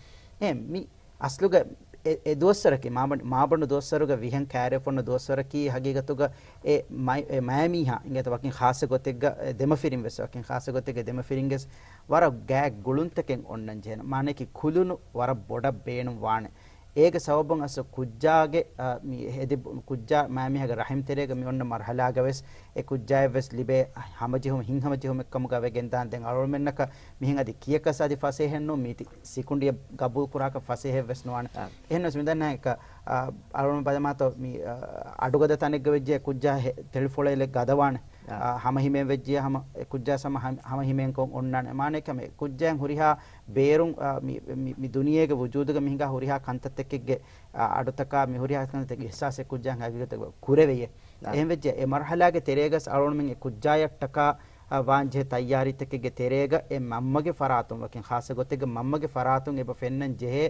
އެ މި އަސްލުގަ އެ، އެ ދުވަސްވަރަކީ، މާބަނޑު، މާބަނޑު ދުވަސްވަރުގަ ވިހެން ކައިރިއަށް ފޮންނަ ދުވަސްވަރަކީ ހަގީގަތުގަ އެ މައި-، އެ މައިމީހާ އިނގޭތަ ވަކިން ޚާއްޞަ ގޮތެއްގަ، އެ ދެމަފިރިން ވެސް، ވަކިން ޚާއްޞަ ގޮތެއްގެ ދެމަފިރިން ވެސް ވަރަށް ގާތް ގުޅުންތަކެއް އޮންނަން ޖެހޭނެ. މާނައަކީ ކުލުނު ވަރަށް ބޮޑަށް ބޭނުން ވާނެ. އޭގެ ސަބަބުން އަސް ކުއްޖާގެ، އަ، މި ހެދި-، ކުއްޖާ މައިމީހާގެ ރަޙިމް ތެރޭގަ މި އޮންނަ މަރުޙަލާގަ ވެސް އެ ކުއްޖާއަށް ވެސް ލިބޭ ހަމަޖެހުމެއް، ހިތްހަމަޖެހުމެއް ކަމުގަ ވެގެންދާނެ. ދެން އަޅުގަނޑުމެންނަކަށް މިހެން އަދި ކިޔަކަސް އަދި ފަސޭހައެއް ނޫން، މީތި ސިކުނޑިއަށް ގަބޫލު ކުރާކަށް ފަސޭހައެއް ވެސް ނުވާނެ. އާ. އެހެންވެސް މިދަންނަ އެކަ، އާ، އަޅުގަނޑު ބަލަމާތޯ މި، އާ، އަޑުގަދަ ތަނެއްގަ ވެއްޖެ ކުއްޖާ ހެ-، ތެޅިފޮޅެލެއް ގަދަވާނެ. އާ. އާ، ހަމަހިމޭން ވެއްޖިޔާ ހަމަ އެ ކުއްޖާ ހަމަ ހަމަ-، ހަމަހިމޭންކޮށް އޮންނާނެ. މާނައަކީ ހަމަ އެ ކުއްޖާއަށް ހުރިހާ ބޭރުން، އާ، މި، މި، މި ދުނިޔޭގެ ވުޖޫދުގަ މި ހިނގާ ހުރިހާ ކަންތައްތަކެއްގެ، އާ، އަޑުތަކާ މި ހުރިހާ ކަންތައްތަކެއްގެ އިޙްސާސެއް ކުއްޖާއަށް ހަގީގަތަށް ކުރެވެޔޭ. އާ. އެހެންވެއްޖެ އެ މަރުޙަލާގެ ތެރޭގަސް އަޅުގަނޑުމެން އެ ކުއްޖާޔަށްޓަކާ، އާ، ވާންޖެހޭ ތައްޔާރީތަކެއްގެ ތެރޭގަ އެ މަންމަގެ ފަރާތުން ވަކިން ޚާއްޞަ ގޮތެއްގެ މަންމަގެ ފަރާތުން އެބަ ފެންނަން ޖެހޭ،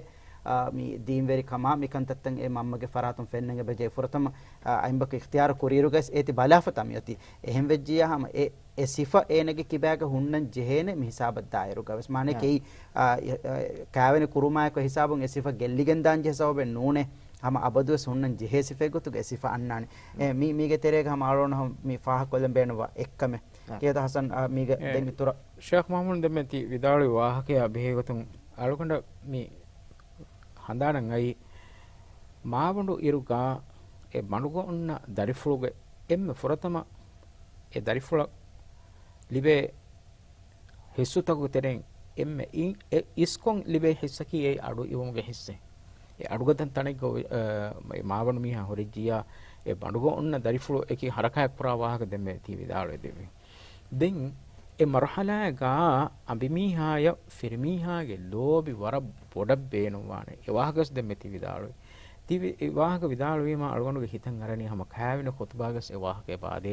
އާ، މި ދީންވެރިކަމާ މި ކަންތައްތައް އެ މަންމަގެ ފަރާތުން ފެންނަން އެބަ ޖެހޭ. ފުރަތަމަ، އާ، އައިމަގު އިޚްތިޔާރު ކުރިއިރުގަސް އޭތި ބަލާފަތާ މިއޮތީ. އެހެން ވެއްޖިޔާ ހަމަ އެ އެ ސިފަ އޭނަގެ ކިބާގަ ހުންނަން ޖެހޭނެ މި ހިސާބަށް ދާއިރުގަ ވެސް. މާނައަކީ އެއީ، އާ، އެ، އެ، ކާވެނި ކުރުމާއެކު ހިސާބުން އެ ސިފަ ގެއްލިގެން ދާން ޖެހޭ ސަބަބެއް ނޫނޭ. ހަމަ އަބަދުވެސް ހުންނަން ޖެހޭ ސިފައެއް ގޮތުގަ އެ ސިފަ އަންނާނެ. އެ، މީ، މީގެ ތެރޭގަ ހަމަ އަޅުގަނޑު ހަމަ މި ފާހަގަކޮށްލަން ބޭނުންވާ އެއްކަމެއް. އާ. ކިޔަތަ ހަސަން، އާ، މީގަ އެ، ދެން އިތުރަށް. ޝޭޚް މައުމޫން ދެންމެ ތި ވިދާޅުވި ވާހަކަޔާ ބެހޭގޮތުން އަޅުގަނޑަށް މި ހަނދާނަށް އައީ، މާބަނޑު އިރުގަ އެ ބަނޑުގަ އޮންނަ ދަރިފުޅުގެ އެންމެ ފުރަތަމަ އެ ދަރިފުޅަށް ލިބޭ ހިއްސުތަކުގެ ތެރެއިން އެންމެ އި-، އެ އިސްކޮށް ލިބޭ ހިއްސަކީ އެ އަޑު އިވުމުގެ ހިއްސެއް. އެ އަޑުގަދަން ތަނެއްގަ އޮ-، އަ، މާބަނޑު މީހާ ހުރެއްޖިއްޔާ އެ ބަނޑުގަ އޮންނަ ދަރިފުޅު އެކި ހަރަކާތް ކުރާ ވާހަކަ ދެންމެ ތި ވިދާޅުވެ ދެއްވި. ދެން އެ މަރުޙަލާގަ އަނބިމީހާޔަށް ފިރިމީހާގެ ލޯބި ވަރަށް ބޮޑަށް ބޭނުންވާނެ. އެ ވާހަކަވެސް ދެންމެ ތި ވިދާޅުވި. ތި ވި-، އެ ވާހަކަ ވިދާޅުވީމަ އަޅުގަނޑުގެ ހިތަށް އަރަނީ ހަމަ ކާވެނި ޚުތުބާގަސް އެ ވާހަކަ އެބަ އާދޭ.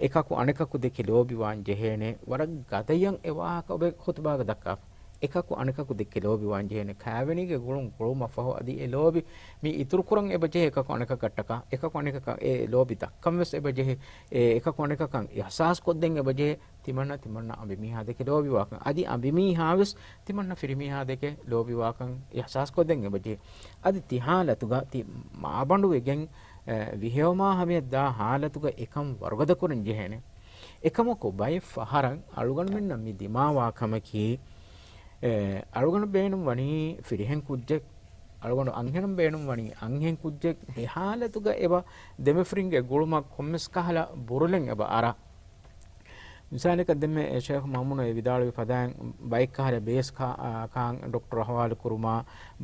އެކަކު އަނެކަކު ދެކެ ލޯބިވާން ޖެހޭނެ. ވަރަށް ގަދަޔަށް އެ ވާހަކަ އޮބެ ޚުތުބާގަ ދައްކާފަ. އެކަކު އަނެކަކު ދެކެ ލޯބިވާން ޖެހޭނެ. ކާވެނީގެ ގުޅުން ގުޅުމަށް ފަހު އަދި އެ ލޯބި މި އިތުރުކުރަން އެބަ ޖެހޭ އެކަކު އަނެކަކަށްޓަކާ. އެކަކު އަނެކަކަށް އެ ލޯބި ދައްކަން ވެސް އެބަ ޖެހޭ. އެ އެކަކު އަނެކަކަށް އިޙްސާސް ކޮށްދޭން އެބަ ޖެހޭ. ތިމަންނަ ތިމަންނަ އަނބިމީހާ ދެކެ ލޯބިވާކަން. އަދި އަނބިމީހާވެސް ތިމަންނަ ފިރިމީހާ ދެކެ ލޯބިވާކަން އިޙްސާސްކޮށްދޭން އެބަޖެހޭ. އަދި ތި ހާލަތުގަ ތި މާބަނޑުވެގެން، އެ، ވިހެއޮމާ ހަމަޔަށް ދާ ހާލަތުގަ އެކަން ވަރުގަދަކުރަން ޖެހޭނެ. އެކަމަކު ބައެއް ފަހަރަށް އަޅުގަނޑުމެންނަށް މި ދިމާވާ ކަމަކީ، އެ، އަޅުގަނޑު ބޭނުން ވަނީ ފިރިހެން ކުއްޖެއް، އަޅުގަނޑު އަންހެނުން ބޭނުން ވަނީ އަންހެން ކުއްޖެއް. އެ ހާލަތުގަ އެބަ ދެމަފިރިންގެ ގުޅުމަށް ކޮންމެސް ކަހަލަ ބުރުލެއް އެބަ އަރާ. މިސާލަކަށް ދެންމެ ޝޭޚް މައުމޫނު އެ ވިދާޅުވި ފަދައިން ބައެއް ކަހަލަ ބޭސް ކާ-، އާ، ކާން ޑޮކްޓަރު ހަވާލު ކުރުމާ،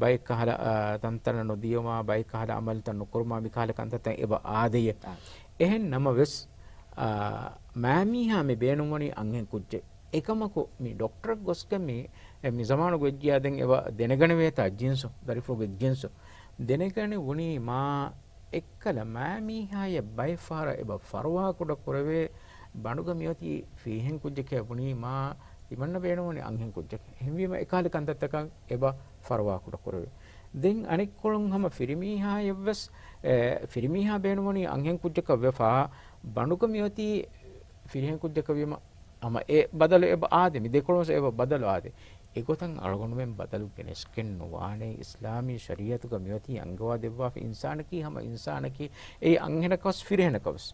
ބައެއް ކަހަލަ، އާ، ތަންތަނަށް ނުދިޔުމާ، ބައެއް ކަހަލަ އަމަލުތައް ނުކުރުމާ، މި ކަހަލަ ކަންތައްތައް އެބަ އާދެޔޭ. އާ. އެހެން ނަމަވެސް، އާ، މާމީހާ މި ބޭނުންވަނީ އަންހެން ކުއްޖެއް. އެކަމަކު މި ޑޮކްޓަރަށް ގޮސްގެން މި، އެ، މި ޒަމާނުގަ ވެއްޖިޔާ ދެން އެބަ ދެނެގަނެވޭތާ ޖިންސު، ދަރިފުޅުގެ ޖިންސު. ދެނެގަނެވުނީ މާ އެއްކަލަ މާމީހާޔަށް ބައެއް ފަހަރަށް އެބަ ފަރުވާކުޑަ ކުރެވޭ ބަނޑުގަ މިއޮތީ ފިރިހެން ކުއްޖެކޭ ބުނީ މާ ތިމަންނަ ބޭނުންވަނީ އަންހެން ކުއްޖެކޭ. އެހެންވީމަ އެކަހަލަ ކަންތައްތަކަށް އެބަ ފަރުވާކުޑަ ކުރެވޭ. ދެން އަނެއްކޮޅުން ހަމަ ފިރިމީހާޔަށްވެސް، އެ، ފިރިމީހާ ބޭނުންވަނީ އަންހެން ކުއްޖަކަށް ވެފަ ބަނޑުގަ މިއޮތީ ފިރިހެން ކުއްޖަކަށް ވީމަ ހަމަ އެ ބަދަލު އެބަ އާދޭ، މި ދެކޮޅުން ވެސް އެބަ ބަދަލު އާދޭ. އެގޮތަށް އަޅުގަނޑުމެން ބަދަލު ގެނެސްގެން ނުވާނެ. އިސްލާމީ ޝަރީއަތުގަ މިއޮތީ އަންގަވާ ދެއްވާފަ އިންސާނަކީ ހަމަ އިންސާނަކީ، އެއީ އަންހެނަކަސް ފިރިހެނަކަސް.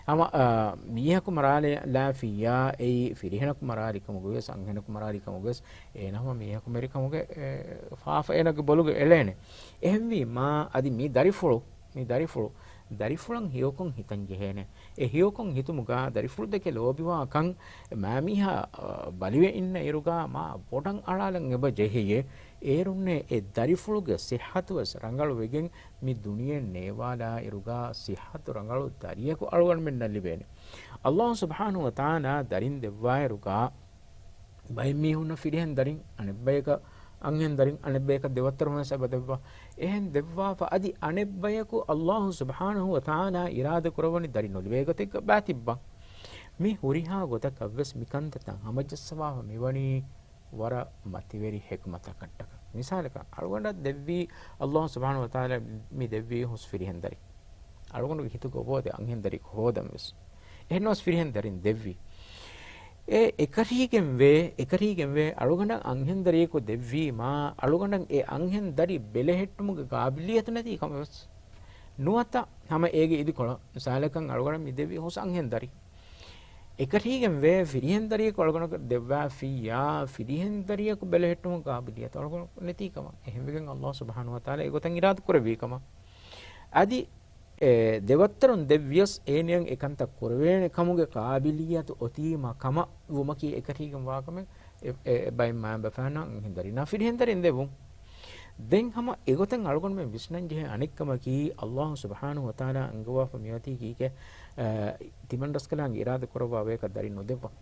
ހަމަ، އާ، މީހަކު މަރާލާފިއްޔާ، އެއީ ފިރިހެނަކު މަރާލި ކަމުގަވެސް، އަންހެނަކު މަރާލި ކަމުގަވެސް، އޭނަ ހަމަ މީހަކު މެރި ކަމުގެ، އެ، ފާފަ އޭނަގެ ބޮލުގަ އެޅޭނެ. އެހެންވީމާ، އަދި މި ދަރިފުޅު، މި ދަރިފުޅު، ދަރިފުޅަށް ހެޔޮކޮށް ހިތަން ޖެހޭނެ. އެ ހެޔޮކޮށް ހިތުމުގަ ދަރިފުޅު ދެކެ ލޯބިވާކަން މާމީހާ، އަ، ބަލިވެ އިންނަ އިރުގަ މާ ބޮޑަށް އަޅާލަން އެބަ ޖެހެޔޭ. އޭރުންނޭ އެ ދަރިފުޅުގެ ސިއްހަތުވެސް ރަނގަޅު ވެގެން މި ދުނިޔެއިން ނޭވާލާ އިރުގަ ސިއްހަތު ރަނގަޅު ދަރިޔަކު އަޅުގަނޑުމެންނަށް ލިބޭނެ. ﷲ ސުބްޙާނަހޫ ވަތަޢާލާ ދަރިން ދެއްވާއިރުގަ ބައެއް މީހުންނަށް ފިރިހެން ދަރިން، އަނެއްބަޔަކަށް އަންހެން ދަރިން، އަނެއްބަޔަކަށް ދެވައްތަރުން ވެސް އެބަ ދެއްވާ. އެހެން ދެއްވާފަ އަދި އަނެއްބަޔަކު ﷲ ސުބްޙާނަހޫ ވަތަޢާލާ އިރާދަކުރައްވަނީ ދަރި ނުލިބޭ ގޮތެއްގަ ބާތިއްބަ. މި ހުރިހާ ގޮތަކަށްވެސް މިކަންތައްތައް ހަމަޖައްސަވާފަ މިވަނީ ވަރަށް މަތިވެރި ޙިކްމަތަކަށްޓަކަ. މިސާލަކަށް، އަޅުގަނޑަށް ދެއްވީ، ﷲ ސުބްޙާނަހޫ ވަތަޢާލާ މި ދެއްވީ ހުސް ފިރިހެން ދަރި. އަޅުގަނޑުގެ ހިތުގަ އޮވޯދެ އަންހެން ދަރި ހޯދަން ވެސް. އެހެންނަމަވެސް ފިރިހެން ދަރިން ދެއްވީ. އެ އެކަށީގެންވޭ، އެކަށީގެންވޭ އަޅުގަނޑަށް އަންހެން ދަރިޔަކު ދެއްވީމާ، އަޅުގަނޑަށް އެ އަންހެން ދަރި ބެލެހެއްޓުމުގެ ގާބިލިއްޔަތު ނެތީ ކަމަށް ވެސް. ނުވަތަ ހަމަ އޭގެ އިދިކޮޅަށް މިސާލަކަށް އަޅުގަނޑަށް މި ދެއްވީ ހުސް އަންހެން ދަރި. އެކަށީގެންވޭ ފިރިހެން ދަރިޔަކު އަޅުގަނޑަށް ދެއްވާފިއްޔާ، ފިރިހެން ދަރިޔަކު ބެލެހެއްޓުމުގެ ގާބިލިއްޔަތު އަޅުގަނޑު ނެތީ ކަމަށް. އެހެންވެގެން ﷲ ސުބްޙާނަހޫ ވަތަޢާލާ އެގޮތަށް އިރާދަ ކުރެއްވީ ކަމަށް. އަދި އެ ދެވައްތަރުން ދެއްވިޔަސް އޭނައަށް އެކަންތައް ކުރެވޭނެ ކަމުގެ ގާބިލިއްޔަތު އޮތީމަ ކަމަށް ވުމަކީ އެކަށީގެން ވާކަމެއް އެ، އެ، އެބައިން މާތް ބަފާނާ އަންހެން ދަރިންނާ ފިރިހެން ދަރިން ދެއްވުން. ދެން ހަމަ އެގޮތަށް އަޅުގަނޑުމެން ވިސްނަން ޖެހޭ އަނެއްކަމަކީ، ﷲ ސުބްޙާނަހޫ ވަތަޢާލާ އަންގަވާފަ މިއޮތީ ކީކޭ، އަ، ތިމަން ރަސްކަލާނގެ އިރާދަ ކުރައްވާ ބަޔަކަށް ދަރިން ނުދެއްވަން.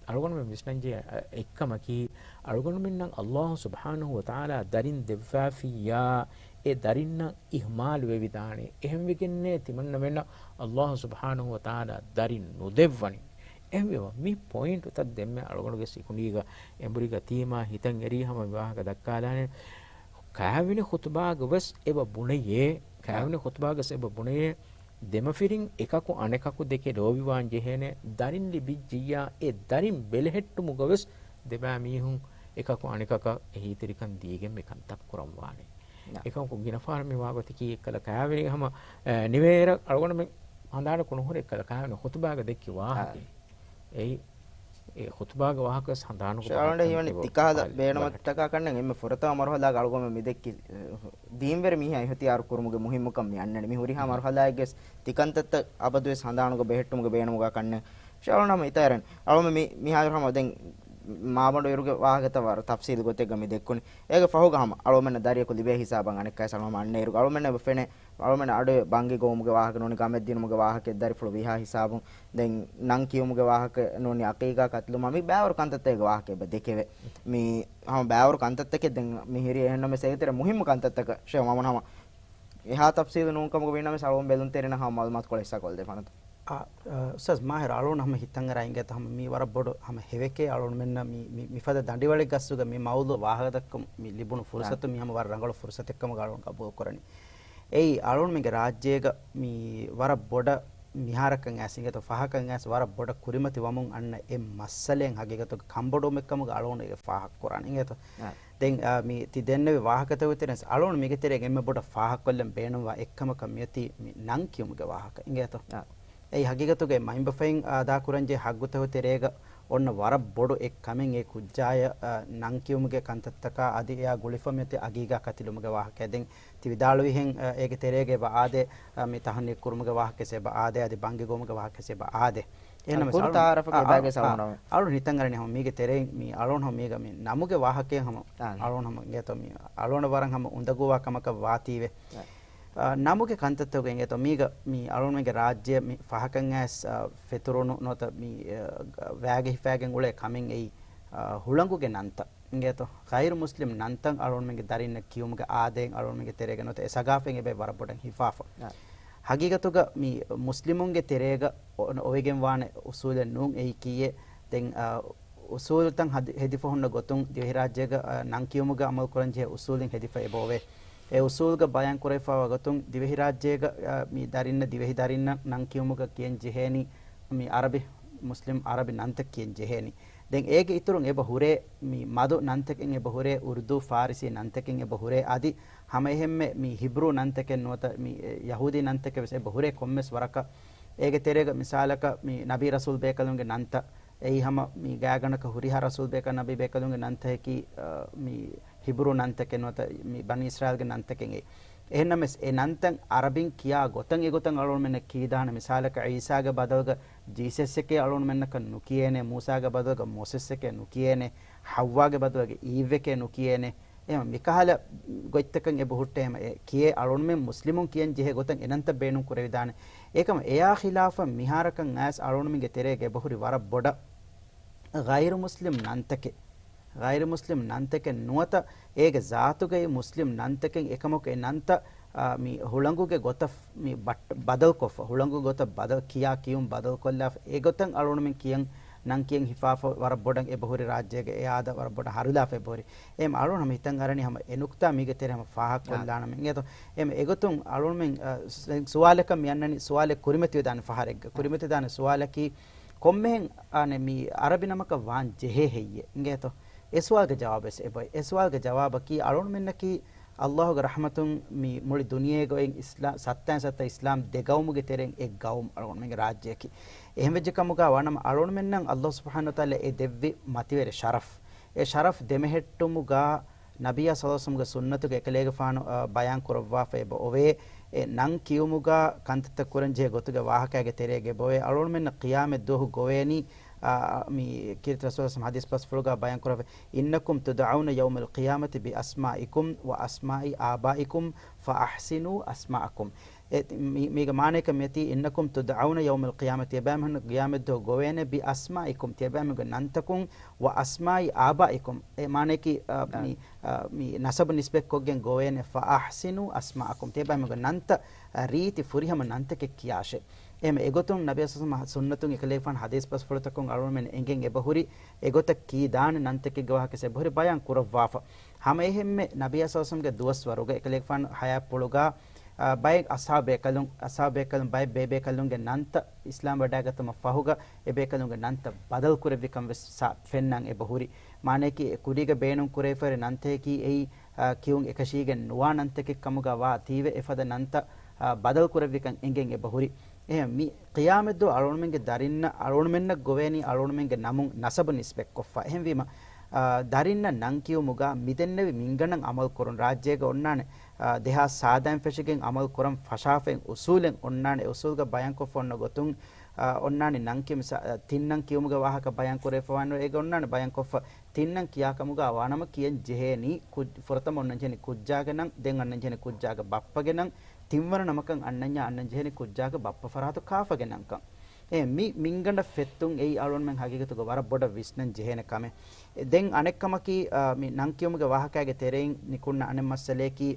އަޅުގަނޑުމެން ވިސްނަން ޖެހޭ، އަ، އެއްކަމަކީ، އަޅުގަނޑުމެންނަށް ﷲ ސުބްޙާނަހޫ ވަތަޢާލާ ދަރިން ދެއްވާފިއްޔާ، އެ ދަރިންނަށް އިހްމާލު ވެވިދާނެ. އެހެންވެގެންނޭ ތިމަންނަމެންނަށް ﷲ ސުބްޙާނަހޫ ވަތަޢާލާ ދަރިން ނުދެއްވަނީ. އެހެންވީމަ، މި ޕޮއިންޓުތައް ދެންމެ އަޅުގަނޑުގެ ސިކުނޑީގަ އެނބުރިގަ ތީމާ ހިތަށް އެރީ ހަމަ މި ވާހަކަ ދައްކާލާނެ. ކާވެނި ޚުތުބާގަ ވެސް އެބަ ބުނެޔޭ، ކާވެނި ޚުތުބާގަ ވެސް އެބަ ބުނެޔޭ، ދެމަފިރިން އެކަކު އަނެކަކު ދެކެ ލޯބިވާން ޖެހޭނެ، ދަރިން ލިބިއްޖިއްޔާ އެ ދަރިން ބެލެހެއްޓުމުގަ ވެސް ދެބައި މީހުން އެކަކު އަނެކަކަށް އެހީތެރިކަން ދީގެން މި ކަންތައް ކުރައްވާނެ. ނާ. އެކަމަކު ގިނަ ފަހަރަށް މި ވާގޮތަކީ އެއްކަލަ ކާވެނި ހަމަ، އެ، ނިމޭރަ އަޅުގަނޑުމެން ހަނދާނަކު ނުހުރި އެއްކަލަ ކާވެނި ޚުތުބާގަ ދެއްކި ވާހަކަ. އާ. އެއީ، އެ ޚުތުބާގެ ވާހަކަ ވެސް ހަނދާނު ޝާލަންޑެ ކަން ހީވަނީ އެބަ ތިކަހަލަ ބައި ބޭނުމަށް ބަލަ. ތަކާ ކަންނެން އެންމެ ފުރަތަމަ މަރުހަލާގަ އަޅުގަނޑުމެން މި ދެއްކި، އެ، ދީންވެރި މީހާ އިހުތިޔާރު ކުރުމުގެ މުހިއްމުކަން މި އަންނަނީ. މި ހުރިހާ މަރުހަލާއެއްގެ ތިކަންތައްތައް އަބަދުވެސް ހަނދާނުގަ ބެހެއްޓުމުގެ ބޭނުމުގަ ކަންނެން. ޝާލަން ހަމަ އިތައިރެން. އަޅުމެ މި، މިހާރު ހަމަ ދެން މާބަނޑު އިރުގެ ވާހަކަތައް ވަރަށް ތަފްސީލު ގޮތެއްގަ މި ދެއްކުނީ. އޭގެ ފަހުގަ ހަމަ އަޅުމެންނަށް ދަރިޔަކު ލިބޭ ހިސާބަށް އަނެއްކާވެސް އަޅުމެން އަންނަ އިރުގަ އަޅުމެންނަށް އެބަ ފެނޭ، އަޅުމެން އަޑު ބަންގި ގޮވުމުގެ ވާހަކަ ނޫނީ، ގަމެއް ދިނުމުގެ ވާހަކަ ދަރިފުޅު ވީހާ ހިސާބުން، ދެން ނަން ކިޔުމުގެ ވާހަކަ ނޫނީ، އަޤީޤާ ކަތިލުމާ މި ބައިވަރު ކަންތައްތަކެއްގެ ވާހަކަ އެބަ ދެކެވޭ. މި ހަމަ ބައިވަރު ކަންތައްތަކެއް ދެން މި ހިރި އެހެންނަމަވެސް އޭގެ ތެރޭ މުހިއްމު ކަންތައްތަކަށް ޝޭ މަމުން ހަމަ އެހާ ތަފްސީލު ނޫންކަމުގަ ވީނަމަވެސް އަޅުގަނޑު ބެލުންތެރިންނަށް ހަމަ މައުލޫމާތުކޮޅެއް ހިއްސާކޮށްދޭ ފަނަތަ. އާ، އާ، އުސްތާޒް މާހިރު އަޅުގަނޑު ހަމަ ހިތަށްއަރާ އިނގޭތަ ހަމަ މީ ވަރަށް ބޮޑު ހަމަ ހެވެކޭ އަޅުގަނޑުމެންނަށް މި، މި، މިފަދަ ދަނޑިވަޅެއް ގަސްތުގަ މި މައުޟޫޢު ވާހަކަދައްކަން މި ލިބުނު ފުރުސަތު އާ. މި ހަމަ ވަރަށް ރަނގަޅު ފުރުސަތެއްކަމުގަ އަޅުގަނޑު ގަބޫލުކުރަނީ. އެއީ އަޅުގަނޑުމެންގެ ރާއްޖޭގަ މި ވަރަށް ބޮޑަށް މިހާރަކަށް އައިސް އިނގޭތޯ ފަހަކަށް އައިސް ވަރަށް ބޮޑަށް ކުރިމަތި ވަމުން އަންނަ އެއް މައްސަލައެއް ހަގީގަތުގަ ކަންބޮޑުވުމެއްކަމުގަ އަޅުގަނޑު އޭގެ ފާހަގަކުރާނެ އިނގޭތޯ. އާ. ދެން، އާ، މި ތި ދެންނެވި ވާހަކަތަކުގެ ތެރެއިން އަޅުގަނޑު މީގެ ތެރޭގަ އެންމެ ބޮޑަށް ފާހަގަކޮށްލަން ބޭނުންވާ އެއްކަމަކަށް މިއޮތީ މި ނަން ކިޔުމުގެ ވާހަކަ އިނގޭތޯ. އާ. އެއީ ހަގީގަތުގައި މައިންބަފައިން އަދާކުރަންޖެހޭ ހައްގުތަކުގެ ތެރޭގަ އޮންނަ ވަރަށް ބޮޑު އެއް ކަމެއް އެ ކުއްޖާޔަށް، އާ، ނަން ކިޔުމުގެ ކަންތައްތަކާ އަދި އެއާ ގުޅިފަ މިއޮތީ އަގީގާ ކަތިލުމުގެ ވާހަކަ. ދެން ތި ވިދާޅުވިހެން، އާ، އޭގެ ތެރޭގައި އެބަ އާދޭ، އާ، މި ތަހަނީކު ކުރުމުގެ ވާހަކަވެސް އެބަ އާދޭ، އަދި ބަންގި ގޮވުމުގެ ވާހަކަވެސް އެބަ އާދޭ. އެހެންނަމަވެސް އަޅު-، ތައާރަފަކީ އާ، އެބައިގެ އާ، ސަލާމް ނަމެ. އަޅު ހިތަށް އަރަނީ ހަމަ މީގެ ތެރެއިން މި އަޅުން ހަމަ މީގަ މި ނަމުގެ ވާހަކައެއް ހަމަ އާ. އަޅުން ހަމަ އިނގޭތޯ މި އަޅުން ވަރަށް ހަމަ އުނދަގޫވާ ކަމަކަށް ވާތީވެ. އާ. އާ، ނަމުގެ ކަންތައްތަކުގަ އިނގޭތޯ މީގަ މި އަޅުންމެންގެ ރާއްޖެ މި ފަހަކަށް އައިސް، އާ، ފެތުރުނު ނުވަތަ މި، އާ، ވައިގެ ހިފައިގެން އުޅޭ ކަމެއް އެއީ، އާ، ހުޅަނގުގެ ނަންތައް. އިނގޭތޯ، ޣައިރު މުސްލިމް ނަންތައް އަޅުގަނޑުމެންގެ ދަރިންނަށް ކިޔުމުގެ އާދައިން އަޅުގަނޑުމެންގެ ތެރޭގަ ނުވަތަ އެ ސަގާފަތް އެބައި ވަރަށް ބޮޑަށް ހިފާފަ. އާ. ހަގީގަތުގަ މި މުސްލިމުންގެ ތެރޭގަ އޮ-، އޮވެގެން ވާނެ އުސޫލެއް ނޫން އެއީ ކީއެއް. ދެން، އާ، އުސޫލުތައް ހަދި-، ހެދިފަ ހުންނަ ގޮތުން ދިވެހިރާއްޖޭގަ، އާ، ނަން ކިޔުމުގަ އަމަލު ކުރަން ޖެހޭ އުސޫލެއް ހެދިފަ އެބައޮވޭ. އެ އުސޫލުގަ ބަޔާން ކުރެވިފައިވާ ގޮތުން ދިވެހިރާއްޖޭގަ، އާ، މި ދަރިންނަށް، ދިވެހި ދަރިންނަށް ނަން ކިޔުމުގަ ކިޔަން ޖެހޭނީ މި އަރަބި، މުސްލިމް އަރަބި ނަންތައް ކިޔަން ޖެހޭނީ. ދެން އޭގެ އިތުރުން އެބަ ހުރޭ މި މަދު ނަންތަކެއް އެބަ ހުރޭ، އުރުދޫ، ފާރިސީ ނަންތަކެއް އެބަ ހުރޭ، އަދި ހަމައެހެންމެ މި ހިބްރޫ ނަންތަކެއް ނުވަތަ މި، އެ، ޔަހޫދީ ނަންތަކެއް ވެސް އެބަ ހުރޭ ކޮންމެސް ވަރަކަށް. އޭގެ ތެރޭގަ މިސާލަކަށް މި ނަބީ ރަސޫލް ބޭކަލުންގެ ނަންތައް، އެއީ ހަމަ މި ގާތްގަނޑަކަށް ހުރިހާ ރަސޫލް ބޭކަލް ނަބީ ބޭކަލުންގެ ނަންތަކަކީ، އަ، މި ހިބްރޫ ނަންތަކެއް ނުވަތަ މި ބަނީ އިސްރާއީލްގެ ނަންތަކެއް އެއީ. އެހެންނަމަވެސް އެ ނަންތައް އަރަބިން ކިޔާ ގޮތަށް އެގޮތަށް އަޅުގަނޑުމެންނަށް ކީދާނެ. މިސާލަކަށް ޢީސާގެ ބަދަލުގަ ޖީސަސްއެކޭ އަޅުގަނޑުމެންނަކަށް ނުކިޔޭނެ، މޫސާގެ ބަދަލުގަ މޮސެސްއެކޭ ނުކިޔޭނެ، ޙައްވާގެ ބަދަލުގަ އީވްއެކޭ ނުކިޔޭނެ. އެހެން މިކަހަލަ ގޮތްތަކަށް އެބަ ހުއްޓޭ ހަމަ އެ ކިޔޭ އަޅުގަނޑުމެން މުސްލިމުން ކިޔަން ޖެހޭ ގޮތަށް އެ ނަންތައް ބޭނުން ކުރެވިދާނެ. އެކަމަ އެޔާ ޚިލާފަށް މިހާރަކަށް އައިސް އަޅުގަނޑުމެންގެ ތެރޭގަ އެބަހުރި ވަރަށް ބޮޑަށް ޣައިރު މުސްލިމް ނަންތަކެއް، ޣައިރު މުސްލިމް ނަންތަކެއް ނުވަތަ އޭގެ ޒާތުގައި މުސްލިމް ނަންތަކެއް. އެކަމަކު އެ ނަންތައް، އާ، މި ހުޅަނގުގެ ގޮތަށް މި ބައްޓަ-، ބަދަލުކޮށްފަ، ހުޅަނގު ގޮތަށް ބަދަލު ކިޔާ ކިޔުން ބަދަލުކޮށްލާފަ، އެގޮތަށް އަޅުގަނޑުމެން ކިޔަން ނަން ކިޔަން ހިފާފަ ވަރަށް ބޮޑަށް އެބަހުރި ރާއްޖޭގަ އެ އާދަ ވަރަށް ބޮޑަށް ހަރުލާފަ އެބަހުރި. އެހެން އަޅުގަނޑު ހަމަ ހިތަށް އަރަނީ ހަމަ އެ ނުކްތާ މީގެ ތެރޭ ހަމަ ފާހަގަކޮށްލާނަމޭ. އާ. އިނގޭތޯ؟ އެހެން އެގޮތުން އަޅުގަނޑުމެން، އަ، ސުވާލަކަށް މި އަންނަނީ ސުވާލެއް ކުރިމަތިވެދާނެ ފަހަރެއްގަ. އާ. ކުރިމަތިވެދާނެ ސުވާލަކީ ކޮންމެހެން އާނެ މި އަރަބި ނަމަކަށް ވާން ޖެހޭ ހެއްޔޭ؟ އިނގޭތޯ؟ އެ ސުވާލުގެ ޖަވާބުވެސް އެބައޮތް. އެ ސުވާލުގެ ޖަވާބަކީ، އަޅުގަނޑުމެންނަކީ އައްލާހުގެ ރަޙްމަތުން މި މުޅި ދުނިޔޭގަ އޮތް އިސްލާ-، ސައްތައިން ސައްތަ އިސްލާމް ދެ ގައުމުގެ ތެރެއިން އެއް ގައުމު އަޅުގަނޑުމެންގެ ރާއްޖެއަކީ. އެހެންވެއްޖެ ކަމުގަ ވާނަމަ، އަޅުގަނޑުމެންނަށް އައްލާހު ސުބްޙާނަހޫ ވަތަޢާލާ އެ ދެއްވި މަތިވެރި ޝަރަފް، އެ ޝަރަފް ދެމެހެއްޓުމުގަ ނަބިއްޔާ ޞައްލައްލާހު ޢަލައިހި ވަސައްލަމްގެ ސުންނަތުގެ އެކަލޭގެފާނު، އަ، ބަޔާން ކުރައްވާފަ އެބަ އޮވޭ. އެ ނަން ކިޔުމުގަ ކަންތައްތައް ކުރަން ޖެހޭ ގޮތުގެ ވާހަކައިގެ ތެރޭގަ އެބަ އޮވޭ. އަޅުގަނޑުމެންނަށް ޤިޔާމަތް ދުވަހު ގޮވޭނީ، އާ، މި ކީރިތި ރަސޫލާ ޙަދީޘް ބަސްފުޅުގަ ބަޔާން ކުރައްވަ، "إنكم تدعون يوم القيامة بأسمائكم وأسماء آبائكم فأحسنوا أسماءكم." އެ، މި-، މީގެ މާނައަކަށް މިއޮތީ، "إنكم تدعون يوم القيامة." ތިޔަބައިމީހުން ޤިޔާމަތްދުވަހު ގޮވޭނެ، "بأسمائكم." ތިޔަބައިމީހުންގެ ނަންތަކުން، "وأسماء آبائكم." އެ މާނައަކީ، އަ، އާ. މި، އަ، މި ނަސަބު ނިސްބަތްކޮށްގެން ގޮވޭނެ، "فأحسنوا أسماءكم." ތިޔަބައިމީހުންގެ ނަންތައް، އަ، ރީތި ފުރިހަމަ ނަންތަކެއް ކިޔާށޭ. އެހެން އެގޮތުން ނަބިއްޔާ ޞައްލައްލާހު ޢަލައިހި ވަސައްލަމް ސުންނަތުން އެކަލޭގެފާނު ޙަދީޘް ބަސްފުޅުތަކުން އަޅުގަނޑުމެން އެނގެން އެބަހުރި، އެގޮތަށް ކީ ދާނެ ނަންތަކެއްގެ ވާހަކަ އެބަހުރި ބަޔާން ކުރައްވާފަ. ހަމައެހެންމެ ނަބިއްޔާ ޞައްލައްލާހު ޢަލައިހި ވަސައްލަމްގެ ދުވަސްވަރުގަ އެކަލޭގެފާނު ޙަޔާތްޕުޅުގަ، އާ، ބައެއް އަޞްޙާބު ބޭކަލުން، އަޞްޙާބު ބޭކަލުން ބައެއް ބޭބޭކަލުންގެ ނަންތައް އިސްލާމް ވަޑައިގަތުމަށް ފަހުގަ އެބޭކަލުންގެ ނަންތައް ބަދަލު ކުރެއްވިކަން ވެސް ސާ-، ފެންނަން އެބަހުރި. މާނައަކީ އެ ކުރީގަ ބޭނުން ކުރެވިފައި ނަންތަކަކީ އެއީ، އާ، ކިޔުން އެކަށީގެން ނުވާ ނަންތަކެއް ކަމުގަ ވާތީވެ އެފަދަ ނަންތައް، އާ، ބަދަލު ކުރެއްވިކަން އެނގެން އެބަހުރި. އެހެން މި ޤިޔާމަތްދުވަހު އަޅުގަނޑުމެންގެ ދަރިންނަށް، އަޅުގަނޑުމެންނަށް ގޮވޭނީ އަޅުގަނޑުމެންގެ ނަމުން ނަސަބު ނިސްބަތްކޮށްފަ. އެހެންވީމަ، އާ، ދަރިންނަށް ނަން ކިޔުމުގަ މިދެންނެވި މިންގަނޑަށް އަމަލު ކުރުން. ރާއްޖޭގަ އޮންނާނެ، އާ، ދެހާސް ސާދައިން ފެށިގެން އަމަލު ކުރަން ފަށާފައި އުސޫލެއް އޮންނާނެ. އެ އުސޫލުގަ ބަޔާންކޮށްފަ އޮންނަ ގޮތުން، އާ، އޮންނާނެ ނަން ކިޔުމު ސާ-، ތިން ނަން ކިޔުމުގެ ވާހަކަ ބަޔާން ކުރެވިފަވާނެ އޭގަ އޮންނާނެ ބަޔާންކޮށްފަ. ތިން ނަން ކިޔާ ކަމުގަ ވާނަމަ ކިޔަން ޖެހޭނީ ކުއް-، ފުރަތަމަ އޮންނަން ޖެހޭނީ ކުއްޖާގެ ނަން، ދެން އަންނަން ޖެހޭނީ ކުއްޖާގެ ބައްޕަގެ ނަން، ތިންވަނަ ނަމަކަށް އަންނަންޏާ އަންނަން ޖެހޭނީ ކުއްޖާގެ ބައްޕަ ފަރާތު ކާފަގެ ނަންކަން. އެ މި މިންގަނޑަށް ފެއްތުން އެއީ އަޅުގަނޑުމެން ހަގީގަތުގަ ވަރަށް ބޮޑަށް ވިސްނަން ޖެހޭނެ ކަމެއް. އެ ދެން އަނެއްކަމަކީ، އާ، މި ނަން ކިޔުމުގެ ވާހަކައިގެ ތެރެއިން ނިކުންނަ އަނެއް މައްސަލަޔަކީ،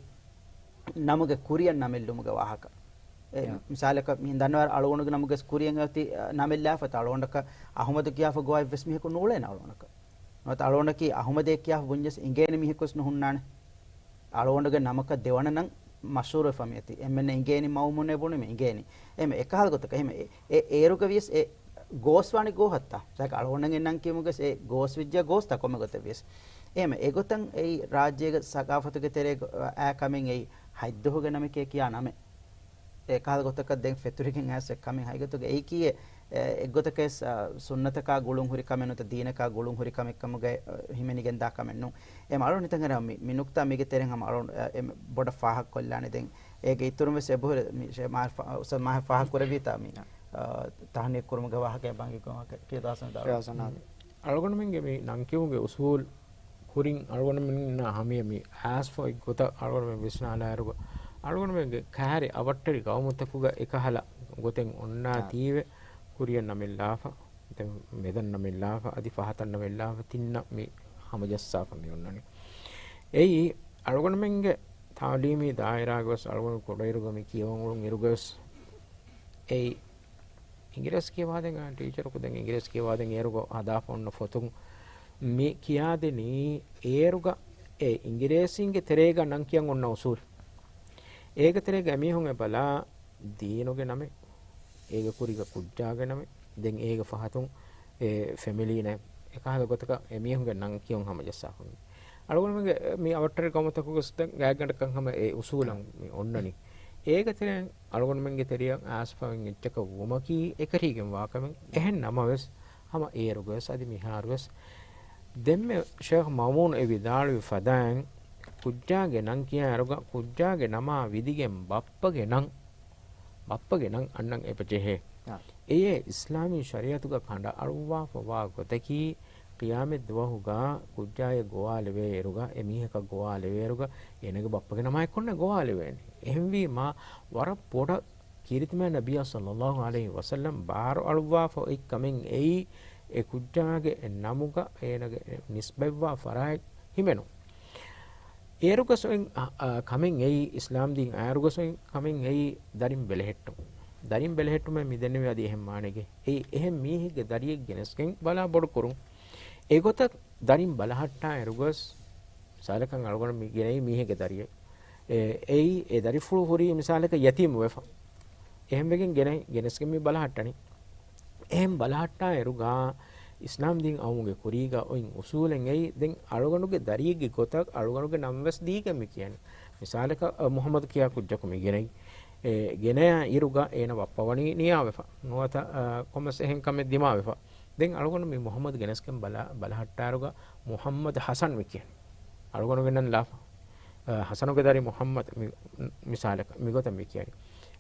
ނަމުގެ ކުރިއަށް ނަމެއްލުމުގެ ވާހަކަ. އެ، ޔާ. މިސާލަކަށް މިހެން ދަންނަވާ އަޅުގަނޑުގެ ނަމުގެ ކުރިއަށް އޮތީ، އަ، ނަމެއްލާފަތަ އަޅުގަނޑަކަށް އަހުމަދު ކިޔާފަ ގޮވާ އެއްވެސް މީހަކު ނޫޅޭނެ އަޅުގަނޑަކަށް. ނުވަތަ އަޅުގަނޑަކީ އަހުމަދޭ ކިޔާފަ ބުންޏަސް އިނގޭނެ މީހަކުވެސް ނުހުންނާނެ. އަޅުގަނޑުގެ ނަމަކަށް ދެވަނަ ނަން މަޝްހޫރުވެފަ މިއޮތީ. އެންމެންނަށް އިނގޭނީ މައުމޫނޭ ބުނީމަ އިނގޭނީ. އެހެން އެކަހަލަ ގޮތަކަށް އެހެން އެ، އެ، އޭރުގަ ވިޔަސް އެ ގޯސް ވާނީ ގޯހަށްތަ؟ ސަކ އަޅުގަނޑަށް އެ ނަން ކިޔުމުގަ އެ ގޯސް ވެއްޖެ ގޯސްތަ ކޮންމެ ގޮތެއް ވިޔަސް. އެހެން އެގޮތަށް އެއީ ރާއްޖޭގެ ސަގާފަތުގެ ތެރޭގަ އާ ކަމެއް އެއީ ހަތްދުވަހުގެ ނަމެކޭ ކިޔާ ނަމެއް. އެ ކަހަލަ ގޮތަކަށް ދެން ފެތުރިގެން އައިސް އެއްކަމެއް ހަގީގަތުގަ އެއީކީއެއް، އެ، އެއްގޮތަކަށް ސުންނަތަކާ ގުޅުން ހުރި ކަމެއް ނުވަތަ ދީނަކާ ގުޅުން ހުރި ކަމެއް ކަމުގައި، އަ، ހިމެނިގެންދާ ކަމެއް ނޫން. އެ މަ އަޅުން ހިތަށް އަރާ މި، މި ނުކްތާ މީގެ ތެރެއިން ހަމަ އަޅުން، އެ، އެ ބޮޑަށް ފާހަގަކޮށްލާނެ ދެން. އޭގެ އިތުރުން ވެސް އެބަހުރި މި ޝޭ މާ ފާ-، އުސްތާޛް މާހިރު ފާހަގަކުރެއްވީތާ މި، އާ، ތަހުނީކު ކުރުމުގެ ވާހަކައެއް ބަންގި ކޮން ވާހަކަ ކިޔަދާސަން ދާ. ޝޭ ހަސަނާ. އަޅުގަނޑުމެންގެ މި ނަންކިޔުމުގެ އުސޫލް ކުރިން އަޅުގަނޑުމެންނާ ހަމަޔަށް މި އައިސްފަ އޮތް ގޮތަށް އަޅުގަނޑުމެން ވިސްނާލާއިރުގަ، އަޅުގަނޑުމެންގެ ކައިރި އަވަށްޓެރި ގައުމުތަކުގަ އެކަހަލަ ގޮތެއް އޮންނާތީވެ، ކުރިއަށް ނަމެއްލާފަ، ދެން މެދަށް ނަމެއްލާފަ، އަދި ފަހަތަށް ނަމެއްލާފަ، ތިންނަށް މި ހަމަޖައްސާފަ މި އޮންނަނީ. އެއީ އަޅުގަނޑުމެންގެ ތަޢުލީމީ ދާއިރާގަވެސް އަޅުގަނޑު ކުޑައިރުގަ މި ކިޔަވަން އުޅުނު އިރުގަވެސް އެއީ އިނގިރޭސި ކިޔަވާދޭން، އާ، ޓީޗަރަކު ދެން އިނގިރޭސި ކިޔަވާދޭން އޭރުގަ ހަދާފަ އޮންނަ ފޮތުން މި ކިޔާދިނީ އޭރުގަ އެ އިނގިރޭސީންގެ ތެރޭގަ ނަން ކިޔަން އޮންނަ އުސޫލް. އޭގެ ތެރޭގަ އެމީހުން އެބަލާ ދީނުގެ ނަމެއް، އޭގެ ކުރީގަ ކުއްޖާގެ ނަމެއް، ދެން އޭގެ ފަހަތުން އެ ފެމިލީ ނޭމް، އެކަހަލަ ގޮތަކަށް އެމީހުންގެ ނަން ކިޔުން ހަމަޖައްސާފަ. އަޅުގަނޑުމެންގެ މި އަވަށްޓެރި ގައުމުތަކުގަ ގާތްގަނޑަކަށް ހަމަ އެ އުސޫލަށް މި އޮންނަނީ. އޭގެ ތެރެއިން އަޅުގަނޑުމެންގެ ތެރެއަށް އައިސްފައި އެއްޗަކަށް ވުމަކީ އެކަށީގެންވާ ކަމެއް. އެހެން ނަމަވެސް، ހަމަ އޭރުގަވެސް އަދި މިހާރުވެސް ދެންމެ ޝޭޚް މައުމޫނު އެ ވިދާޅުވި ފަދައިން، ކުއްޖާގެ ނަން ކިޔާއިރުގަ ކުއްޖާގެ ނަމާ ވިދިގެން ބައްޕަގެ ނަން، ބައްޕަގެ ނަން އަންނަން އެބަ ޖެހޭ. އާ. އެޔޭ އިސްލާމީ ޝަރީޢަތުގަ ކަނޑައަޅުއްވާފަވާ ގޮތަކީ، ޤިޔާމަތް ދުވަހުގަ ކުއްޖާއެއް ގޮވާލެވޭއިރުގަ، އެ މީހަކަށް ގޮވާލެވޭއިރުގަ، އޭނަގެ ބައްޕަގެ ނަމާ އެއްކޮށްނޭ ގޮވާލެވޭނީ. އެހެންވީމާ، ވަރަށް ބޮޑަށް ކީރިތި މާތް ނަބިއްޔާ ޞައްލައްލާހު ޢަލައިހި ވަސައްލަމް ބާރު އަޅުއްވާފަ އޮތް ކަމެއް އެއީ، އެ ކުއްޖާގެ ނަމުގަ އޭނަގެ ނިސްބަތްވާ ފަރާތް ހިމެނުން. އޭރުގަސް އޮތް، އަ، އަ، ކަމެއް އެއީ، އިސްލާމްދީން އައިރުގަސް އޮތް ކަމެއް އެއީ، ދަރިން ބެލެހެއްޓުން. ދަރިން ބެލެހެއްޓުމޭ މި ދެންނެވި އަދި އެހެން މާނައެއް. އެއީ، އެހެން މީހެއްގެ ދަރިއެއް ގެނެސްގެން ބަލާ ބޮޑު ކުރުން. އެގޮތަށް ދަރިން ބަލަހައްޓާ އިރުގަސް، މިސާލަކަށް އަޅުގަނޑު މި ގެނައީ މީހެއްގެ ދަރިއެއް. އެ، އެއީ، އެ ދަރިފުޅު ހުރީ މިސާލަކަށް ޔަތީމު ވެފަ. އެހެންވެގެން ގެނެ-، ގެނެސްގެން މި ބަލަހައްޓަނީ. އެހެން ބަލަހައްޓާ އިރުގަ އިސްލާމް ދީން އައުމުގެ ކުރީގަ އޮތް އުސޫލެއް އެއީ، ދެން އަޅުގަނޑުގެ ދަރިއެއްގެ ގޮތަށް އަޅުގަނޑުގެ ނަން ވެސް ދީގެން މި ކިޔަނީ. މިސާލަކަށް، އަ، މުޙައްމަދު ކިޔާ ކުއްޖަކު މި ގެނައީ. އެ ގެނަޔާ އިރުގަ އޭނަ ބައްޕަ ވަނީ ނިޔާވެފަ ނުވަތަ، އަ، ކޮންމެސް އެހެން ކަމެއް ދިމާވެފަ. ދެން އަޅުގަނޑު މި މުޙައްމަދު ގެނެސްގެން ބަލަ-، ބަލަހައްޓާއިރުގަ މުޙައްމަދު ޙަސަން މި ކިޔަނީ. އަޅުގަނޑުގެ ނަން ލާފަ. އަ، ޙަސަނުގެ ދަރި މުޙައްމަދު މި-، މިސާލަކަށް މިގޮތަށް މި ކިޔަނީ.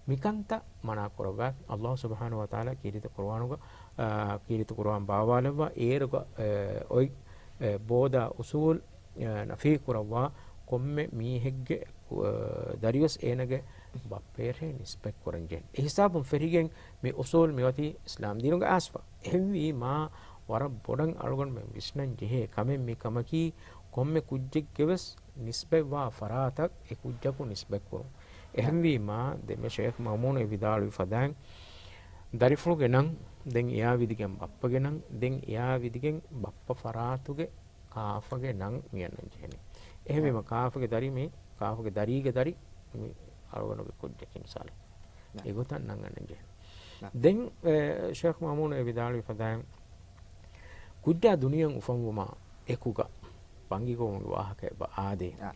މިކަންތައް މަނާ ކުރައްވާ. ﷲ ސުބްޙާނަހޫ ވަތަޢާލާ ކީރިތި ޤުރުއާނުގަ، އާ، ކީރިތި ޤުރުއާން ބާވާލައްވާ، އޭރުގަ، އެ، އޮތް، އެ، ބޯދާ އުޞޫލް، އެ، ނަފީ ކުރައްވާ، ކޮންމެ މީހެއްގެ، އެ، ދަރިވެސް އޭނަގެ ބައްޕަޔަށޭ ނިސްބަތް ކުރަން ޖެހެނީ. އެ ހިސާބުން ފެށިގެން މި އުޞޫލް މި އޮތީ އިސްލާމް ދީނުގެ އާސްފަ. އެހެންވީމާ، ވަރަށް ބޮޑަށް އަޅުގަނޑުމެން ވިސްނަން ޖެހޭ ކަމެއް މި ކަމަކީ، ކޮންމެ ކުއްޖެއްގެ ވެސް ނިސްބަތްވާ ފަރާތަށް އެ ކުއްޖަކު ނިސްބަތްކުރުން. އެހެންވީމާ، ދެންމެ ޝޭޚް މައުމޫނު އެ ވިދާޅުވި ފަދައިން، ދަރިފުޅުގެ ނަން، ދެން އެއާ ވިދިގެން ބައްޕަގެ ނަން، ދެން އެއާ ވިދިގެން ބައްޕަ ފަރާތުގެ ކާފަގެ ނަން މި އަންނަން ޖެހެނީ. އެހެންވީމަ، ކާފަގެ ދަރި މި، ކާފަގެ ދަރީގެ ދަރި މި އަޅުގަނޑުގެ ކުއްޖަކީ މިސާލެއް. އެގޮތަށް ނަން އަންނަން ޖެހެނީ. ދެން، އެ، ޝޭޚް މައުމޫނު އެ ވިދާޅުވި ފަދައިން، ކުއްޖާ ދުނިޔެއަށް އުފަންވުމާ އެކުގަ ބަނގި ގޮވުމުގެ ވާހަކަ އެބަ އާދޭ. އާ.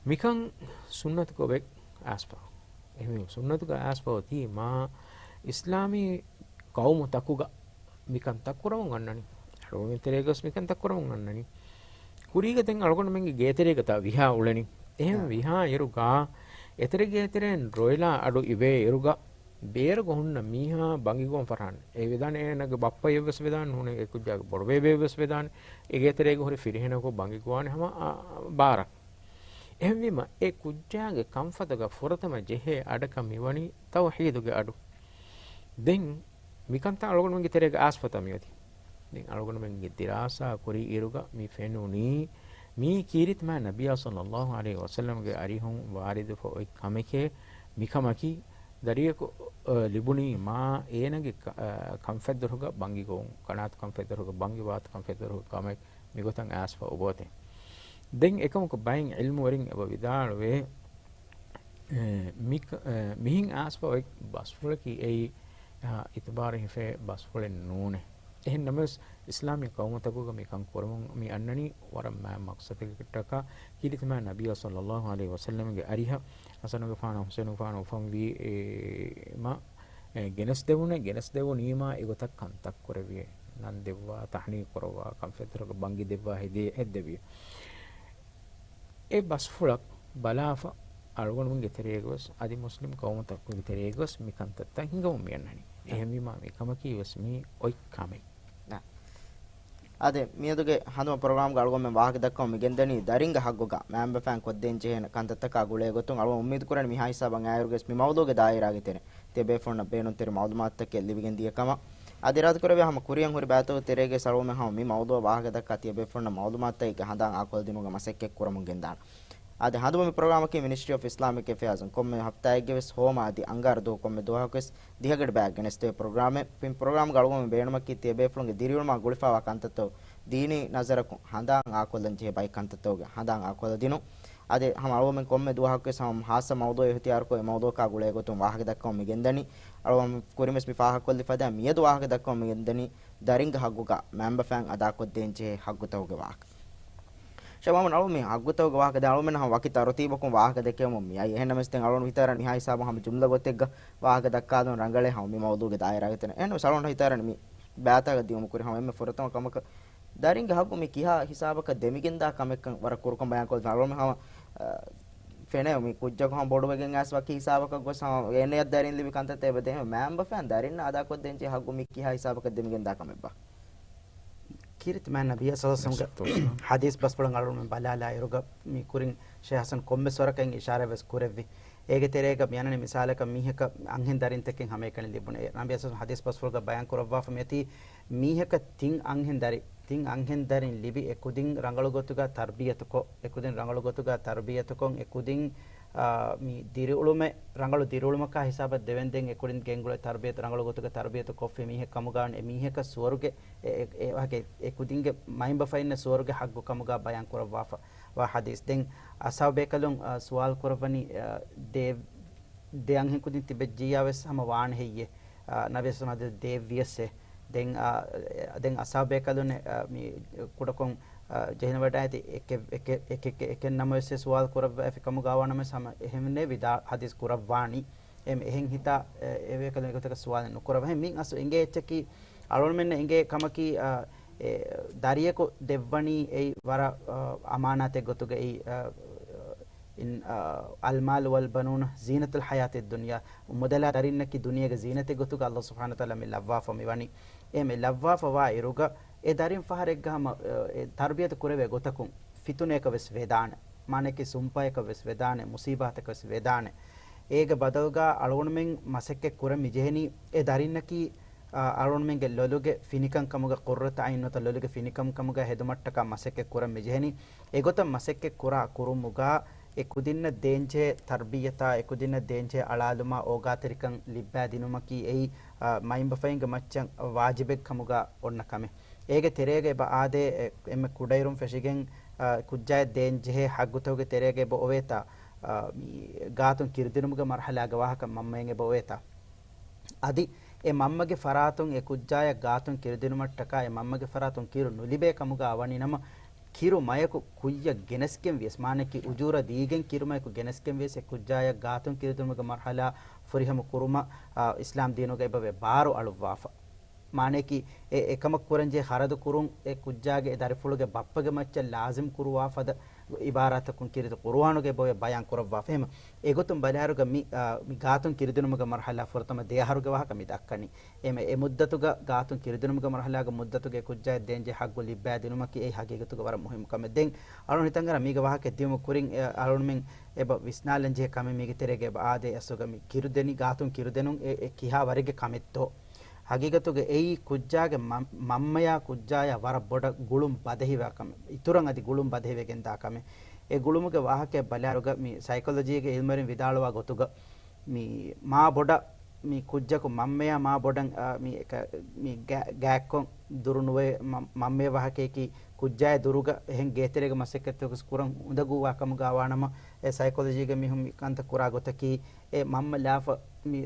މިކަން ސުންނަތުގަ އޮތް އައިސްފަ. އެހެންވީމަ ސުންނަތުގަ އައިސްފަ އޮތީ މާ އިސްލާމީ ޤައުމުތަކުގަ މިކަންތައް ކުރަމުން އަންނަނީ. އަޅުގަނޑުމެން ތެރޭގަސް މިކަންތައް ކުރަމުން އަންނަނީ. ކުރީގަ ދެން އަޅުގަނޑުމެންގެ ގޭތެރޭގަ ތާ ވިހާ އުޅެނީ. އެހެން އާ. ވިހާ އިރުގަ އެތެރެ ގޭތެރެއިން ރޮއިލާ އަޑު އިވޭ އިރުގަ ބޭރުގަ ހުންނަ މީހާ ބަނގި ގޮވަން ފަށާނެ. އެ ވެދާނެ އޭނަގެ ބައްޕައެއްވެސް ވެދާނެ ނޫނޭ އެ ކުއްޖާގެ ބޮޑުބޭބެއެއްވެސް ވެދާނެ. އެ ގޭތެރޭގަ ހުރި ފިރިހެނަކު ބަނގި ގޮވާނެ ހަމަ، އާ، ބާރަށް. އެހެންވީމަ އެ ކުއްޖާގެ ކަންފަތުގަ ފުރަތަމަ ޖެހޭ އަޑަކަށް މިވަނީ ތައުޙީދުގެ އަޑު. ދެން މިކަންތައް އަޅުގަނޑުމެންގެ ތެރޭގަ އައިސްފަތާ މިއޮތީ. ދެން އަޅުގަނޑުމެންގެ ދިރާސާ ކުރި އިރުގަ މި ފެނުނީ މީ ކީރިތި މާތް ނަބިއްޔާ ޞައްލައްލާހު ޢަލައިހި ވަސައްލަމްގެ އަރިހުން ވާރިދުވެފަ އޮތް ކަމެކޭ. މިކަމަކީ ދަރިޔަކު، އަ، ލިބުނީ މާ އޭނަގެ ކަ-، އަ، ކަންފަތްދޮރުގަ ބަނގި ގޮވުން، ކަނާތު ކަންފަތްދޮރުގަ ބަނގި ވާތު ކަންފަތްދޮރުގަ ކަމެއް މިގޮތަށް އައިސްފަ އޮބޯތޭ. ދެން އެކަމަކު ބައެއް ޢިލްމުވެރިން އެބަ ވިދާޅުވޭ، އެ، މި-، އެ، މިހިން އައިސްފަ އޮތް ބަސްފުޅަކީ އެއީ، އަ، އިތުބާރު ހިފޭ ބަސްފުޅެއް ނޫނޭ. އެހެން ނަމަވެސް، އިސްލާމީ ޤައުމުތަކުގަ މިކަން ކުރަމުން މި އަންނަނީ ވަރަށް މާތް މަޤްޞަދަކަށްޓަކާ، ކީރިތި މާތް ނަބިއްޔާ ޞައްލައްލާހު ޢަލައިހި ވަސައްލަމްގެ އަރިހަށް ޙަސަނުގެފާނު ޙުސައިނުގެފާނު އުފަންވީ، އެ، މަ-، އެ، ގެނެސްދެވުނެ، ގެނެސްދެވުނީމާ އެގޮތަށް ކަންތައް ކުރެއްވި، ނަން ދެއްވާ، ތަހްނީކު ކުރައްވާ، ކަންފަތްދޮރުގަ ބަންގި ދެއްވާ ހެދޭ-، ހެއްދެވި. އެ ބަސްފުޅަށް ބަލާފަ، އަޅުގަނޑުމެންގެ ތެރޭގަވެސް، އަދި މުސްލިމް ޤައުމުތަކުގެ ތެރޭގަވެސް މި ކަންތައްތައް ހިނގަމުން މި އަންނަނީ. އެހެންވީމާ، މި ކަމަކީ ވެސް މީ އޮތް ކަމެއް. އާދެ، މިއަދުގެ ހަނދުމަ ޕްރޮގްރާމްގަ އަޅުގަނޑުމެން ވާހަކަ ދައްކަމުން މި ގެންދަނީ، ދަރިންގެ ހައްގުގަ މައިންބަފައިން ކޮށްދޭން ޖެހޭނެ ކަންތައްތަކާ ގުޅޭ ގޮތުން. އަޅުގަނޑު އުއްމީދު ކުރަނީ މިހާ ހިސާބަށް އައިއިރުގަސް މި މައުޟޫގެ ދާއިރާގެ ތެރެ ތިޔަބޭފުޅުންނަށް ބޭނުންތެރި މައުލޫމާތުތަކެއް ލިބިގެން ދިޔަ ކަމަށް. އަދި އިރާދަކުރެއްވި ހަމަ ކުރިއަށް ހުރި ބައިތަކުގެ ތެރޭގައި އަޅުގަނޑުމެން ހަމަ މި މައުޟޫއަށް ވާހަކަ ދައްކާ ތިޔަބޭފުޅުންނަށް މައުލޫމާތުތަކެއްގެ ހަނދާން އާކޮށްލަދިނުމުގެ މަސައްކަތް ކުރަމުން ގެންދާނެ. އާދެ، ހަނދުމަ މި ޕްރޮގްރާމަކީ މިނިސްޓްރީ އޮފް އިސްލާމިކް އެފެއާޒުން ކޮންމެ ހަފްތާއެއްގެ ވެސް ހޯމަ އަދި އަންގާރަ ދުވަހު ކޮންމެ ދުވަހަކު ވެސް ދިހަގަޑި ބަޔަށް ގެނެސްދެވޭ ޕްރޮގްރާމެއް. މި ޕްރޮގްރާމްގަ އަޅުގަނޑު ބޭނުމަކީ ތިޔަބޭފުޅުންގެ ދިރިއުޅުމާ ގުޅިފައިވާ ކަންތައްތައް ދީނީ ނަޒަރަކުން ހަނދާން އާކޮށްލަން ޖެހޭ ބައެއް ކަންތައްތަކުގެ ހަނދާން އާކޮށްލަދިނުން. އަދި ހަމަ އަޅުގަނޑުމެން ކޮންމެ ދުވަހަކު ވެސް ހަމަ ހާއްސަ މައުޟޫއެއް އިހްތިޔާރުކޮށް، އެ މައުޟޫއަކާ ގުޅޭ ގޮތުން ވާހަކަ ދައްކަމުން މި ގެންދަނީ. އަޅުގަނޑު ކުރިން ވެސް މި ފާހަގަކޮށްލި ފަދައިން މިއަދު ވާހަކަ ދައްކަމުން މި ގެންދަނީ ދަރިންގެ ހައްގުގަ މައިންބަފައިން އަދާކޮށްދޭން ޖެހޭ ހައްގުތަކުގެ ވާހަކަ. ޝަބާބުން އަޅު މި ހައްގުތަކުގެ ވާހަކަ ދެން އަޅުމެން ހަމަ ވަކި ތަރުތީބަކުން ވާހަކަ ދެކެވުމުން މިއައީ. އެހެންނަމަވެސް ދެން އަޅުގަނޑު ހިތަށް އަރަން މިހާ ހިސާބުން ހަމަ ޖުމްލަ ގޮތެއްގަ ވާހަކަ ދައްކާލުން ރަނގަޅޭ ހަމަ މި މައުޟޫގެ ދާއިރާގެ ތެރޭ. އެހެންނަމަވެސް އަޅުގަނޑު ހިތަށް އަރަން މި ބައިތަކަށް ދިޔުމު ކުރި ހަމަ އެންމެ ފުރަތަމަ ކަމަކަށް ދަރިންގެ ހައްގު މި ކިހާ ހިސާބަކަށް ދެމިގެންދާ ކަމެއްކަން ވަރަށް ކުރުކޮށް ބަޔާންކޮށްލަން. އަޅުގަނޑު ހަމަ، އަ، ފެނޭ މި ކުއްޖަކު ހަމަ ބޮޑުވެގެން އައިސް ވަކި ހިސާބަކަށް ގޮސް ހަމަ އޭނަޔަށް ދަރިން ލިބި ކަންތައްތައް އެބަ ދޭ. މައިންބަފައިން ދަރިންނަށް އަދާކޮށްދޭން ޖެހޭ ހައްގު މި ކިހާ ހިސާބަކަށް ދެމިގެންދާ ކަމެއްބާ؟ ކީރިތި މާތް ނަބިއްޔާ ޞައްލަﷲު ޢަލައިހި ވަސައްލަމް ޙަދީޘް ބަސްފުޅަށް އަޅުގަނޑު ބަލާލާ އިރުގަ މި ކުރިން ޝޭޚް ޙަސަން ކޮންމެ ސޮރަކަށް އިޝާރާތް ވެސް ކުރެއްވި. އޭގެ ތެރޭގަ މި އަންނަނީ މިސާލަކަށް މީހަކަށް އަންހެން ދަރިންތަކެއް ހަމައެކަނި ލިބުނޭ. ނަބިއްޔާ ޞައްލަﷲު ޢަލައިހި ވަސައްލަމް ޙަދީޘް ބަސްފުޅުގަ ބަޔާން ކުރައްވާފަ މިއޮތީ މީހަކަށް ތިން އަންހެން ދަރި، ތިން އަންހެން ދަރިން ލިބި އެ ކުދިން ރަނގަޅު ގޮތުގަ ތަރްބިޔަތުކޮށް، އެ ކުދިން ރަނގަޅު ގޮތުގަ ތަރްބިޔަތުކޮށް، އެ ކުދިން، އާ، މި ދިރިއުޅުމެއް ރަނގަޅު ދިރިއުޅުމަކާ ހިސާބަށް ދެވެން ދެން އެ ކުދިން ގެންގުޅޭ ތަރްބިޔަތު ރަނގަޅު ގޮތުގަ ތަރްބިޔަތު ކޮށްފި މީހެއް ކަމުގަ ވަން އެ މީހަކަށް ސުވަރުގެ އެ، އެ، އެ ވާހަކަ އެ ކުދިންގެ މައިންބަފައިންނަށް ސުވަރުގެ ހައްގު ކަމުގަ ބަޔާން ކުރައްވާފަ ވާ ޙަދީޘް. ދެން އަޞްޙާބު ބޭކަލުން، އަ، ސުވާލު ކުރައްވަނީ، އަ، ދެ، ދެ އަންހެން ކުދިން ތިބެއްޖިއްޔާ ވެސް ހަމަ ވާނެ ހެއްޔޭ؟ ނަބީ ސަމަދު ދޭއްވިޔަސް އެ. ދެން، އާ، ދެން އަސާބޭކަލުން، އާ، މި ކުޑަކޮން، އާ، ޖެހިލުން ވަޑައި އެކެއް، އެކެއް، އެކެއް، އެކެއް ނަމަވެސް ސުވާލު ކުރައްވައިފި ކަމުގަ ވާނަމަ ހަމަ އެހެންނޭ ވިދާ ހަދީސް ކުރައްވާނީ. އެހެން ހިތާ، އެ، އެވޭކަލުން އެގޮތަކަށް ސުވާލެއް ނުކުރައްވަ. އެހެން މިން އަސް އެނގޭ އެއްޗަކީ، އަޅުގަނޑުމެންނަށް އެނގޭ ކަމަކީ، އާ، އެ، ދަރިޔަކު ދެއްވަނީ އެއީ ވަރަށް، އާ، އަމާނާތެއް ގޮތުގައި، އާ، އިން، އާ، އަލްމާލު ވަލް ބަނޫނު ޒީނަތުލް ޙަޔާތި ދުންޔާ، މުދަލާ ދަރިންނަކީ ދުނިޔޭގެ ޒީނަތެއް ގޮތުގަ އައްލާހު ސުބްޙާނަހު ވަތަޢާލާ މި ލައްވާފަ މިވަނީ. އެ މި ލައްވާފަ ވާ އިރުގަ އެ ދަރިން ފަހަރެއްގަ ހަމަ، އެ، ތަރުބިޔަތު ކުރެވޭ ގޮތަކުން ފިތުނަޔަކަށް ވެސް ވެދާނެ. މާނައަކީ ސުންޕަޔަކަށް ވެސް ވެދާނެ، މުސީބާތަކަށް ވެސް ވެދާނެ. އޭގެ ބަދަލުގަ އަޅުގަނޑުމެން މަސައްކަތް ކުރަން މި ޖެހެނީ އެ ދަރިންނަކީ، އާ، އަޅުގަނޑުމެންގެ ލޮލުގެ ފިނިކަން ކަމުގަ، ޤުއްރަތު ޢައިން ނުވަތަ ލޮލުގެ ފިނިކަން ކަމުގަ ހެދުމަށްޓަކާ މަސައްކަތް ކުރަން މި ޖެހެނީ. އެގޮތަށް މަސައްކަތް ކުރާ ކުރުމުގަ އެ ކުދިންނަށް ދޭންޖެހޭ ތަރްބިޔަތާ، އެ ކުދިންނަށް ދޭންޖެހޭ އަޅާލުމާ އޯގާތެރިކަން ލިއްބައިދިނުމަކީ އެއީ، އާ، މައިންބަފައިންގެ މައްޗަށް ވާޖިބެއް ކަމުގަ އޮންނަ ކަމެއް. އޭގެ ތެރޭގަ އެބަ އާދޭ، އެ، އެންމެ ކުޑައިރުން ފެށިގެން، އާ، ކުއްޖާއަށް ދޭން ޖެހޭ ޙައްޤުތަކުގެ ތެރޭގަ އެބަ އޮވޭތާ، އާ، މި ގާތުން ކިރުދިނުމުގެ މަރުޙަލާގެ ވާހަކަ މަންމައިން އެބަ އޮވޭތާ. އަދި އެ މަންމަގެ ފަރާތުން އެ ކުއްޖާއަށް ގާތުން ކިރުދިނުމަށްޓަކާ އެ މަންމަގެ ފަރާތުން ކިރު ނުލިބޭ ކަމުގަ ވަނީ ނަމަ، ކިރު މަޔަކު ކުއްޔަށް ގެނެސްގެން ވިޔަސް، މާނައަކީ އުޖޫރަ ދީގެން ކިރު މަޔަކު ގެނެސްގެން ވިޔަސް، އެ ކުއްޖާއަށް ގާތުން ކިރުދިނުމުގެ މަރުޙަލާ ފުރިހަމަ ކުރުމަށް، އާ، އިސްލާމް ދީނުގަ އެބަވޭ ބާރު އަޅުއްވާފަ. މާނައަކީ، އެ އެކަމަށް ކުރަންޖެހޭ ޚަރަދު ކުރުން އެ ކުއްޖާގެ އެ ދަރިފުޅުގެ ބައްޕަގެ މައްޗަށް ލާޒިމް ކުރުވާ ފަދަ އިބާރާތަކުން ކީރިތި ޤުރުއާނުގައި އެބައޮވޭ ބަޔާން ކުރައްވާފަ. އެހެން އެގޮތުން ބަލާއިރުގަ މި، އާ، މި ގާތުން ކިރުދިނުމުގެ މަރުޙަލާ ފުރަތަމަ ދެ އަހަރުގެ ވާހަކަ މި ދައްކަނީ. އެމެ އެ މުއްދަތުގަ ގާތުން ކިރުދިނުމުގެ މަރުޙަލާގެ މުއްދަތުގައި ކުއްޖާއަށް ދޭންޖެހޭ ޙައްޤު ލިއްބައިދިނުމަކީ އެއީ ޙަޤީޤަތުގަ ވަރަށް މުހިއްމު ކަމެއް. ދެން އަޅުން ހިތަށް އަރާ މީގެ ވާހަކަ ދިޔުމަށް ކުރިން އެ އަޅުންމެން އެބަ ވިސްނާލަންޖެހޭ ކަމެއް މީގެ ތެރޭގަ އެބަ އާދޭ އަސްލުގަ މި ކިރުދެނީ ގާތުން ކިރުދެނުން އެ، އެ ކިހާ ވަރެއްގެ ކަމެއްތޯ؟ ޙަޤީޤަތުގަ އެއީ ކުއްޖާގެ މަ-، މަންމަޔާ ކުއްޖާޔާ ވަރަށް ބޮޑަށް ގުޅުން ބަދެހިވާ ކަމެއް. އިތުރަށް އަދި ގުޅުން ބަދެހިވެގެންދާ ކަމެއް. އެ ގުޅުމުގެ ވާހަކައެއް ބަލާއިރުގަ މި ސައިކޮލޮޖީގެ އިލްމުވެރިން ވިދާޅުވާ ގޮތުގަ މި މާ ބޮޑަށް މި ކުއްޖަކު މަންމަޔާ މާ ބޮޑަށް، އާ، މި އެކަ-، މި ގާ-، ގާތްކޮށް ދުރު ނުވެ މަ-، މަންމަ ވާހަކަޔަކީ ކުއްޖާއެއް ދުރުގަ އެހެން ގޭތެރޭގެ މަސައްކަތްތަކެއް ކުރަން އުނދަގޫވާ ކަމުގަ ވާނަމަ، އެ ސައިކޮލޮޖީގެ މީހުން މި ކަންތައް ކުރާ ގޮތަކީ އެ މަންމަ ލާފަ މި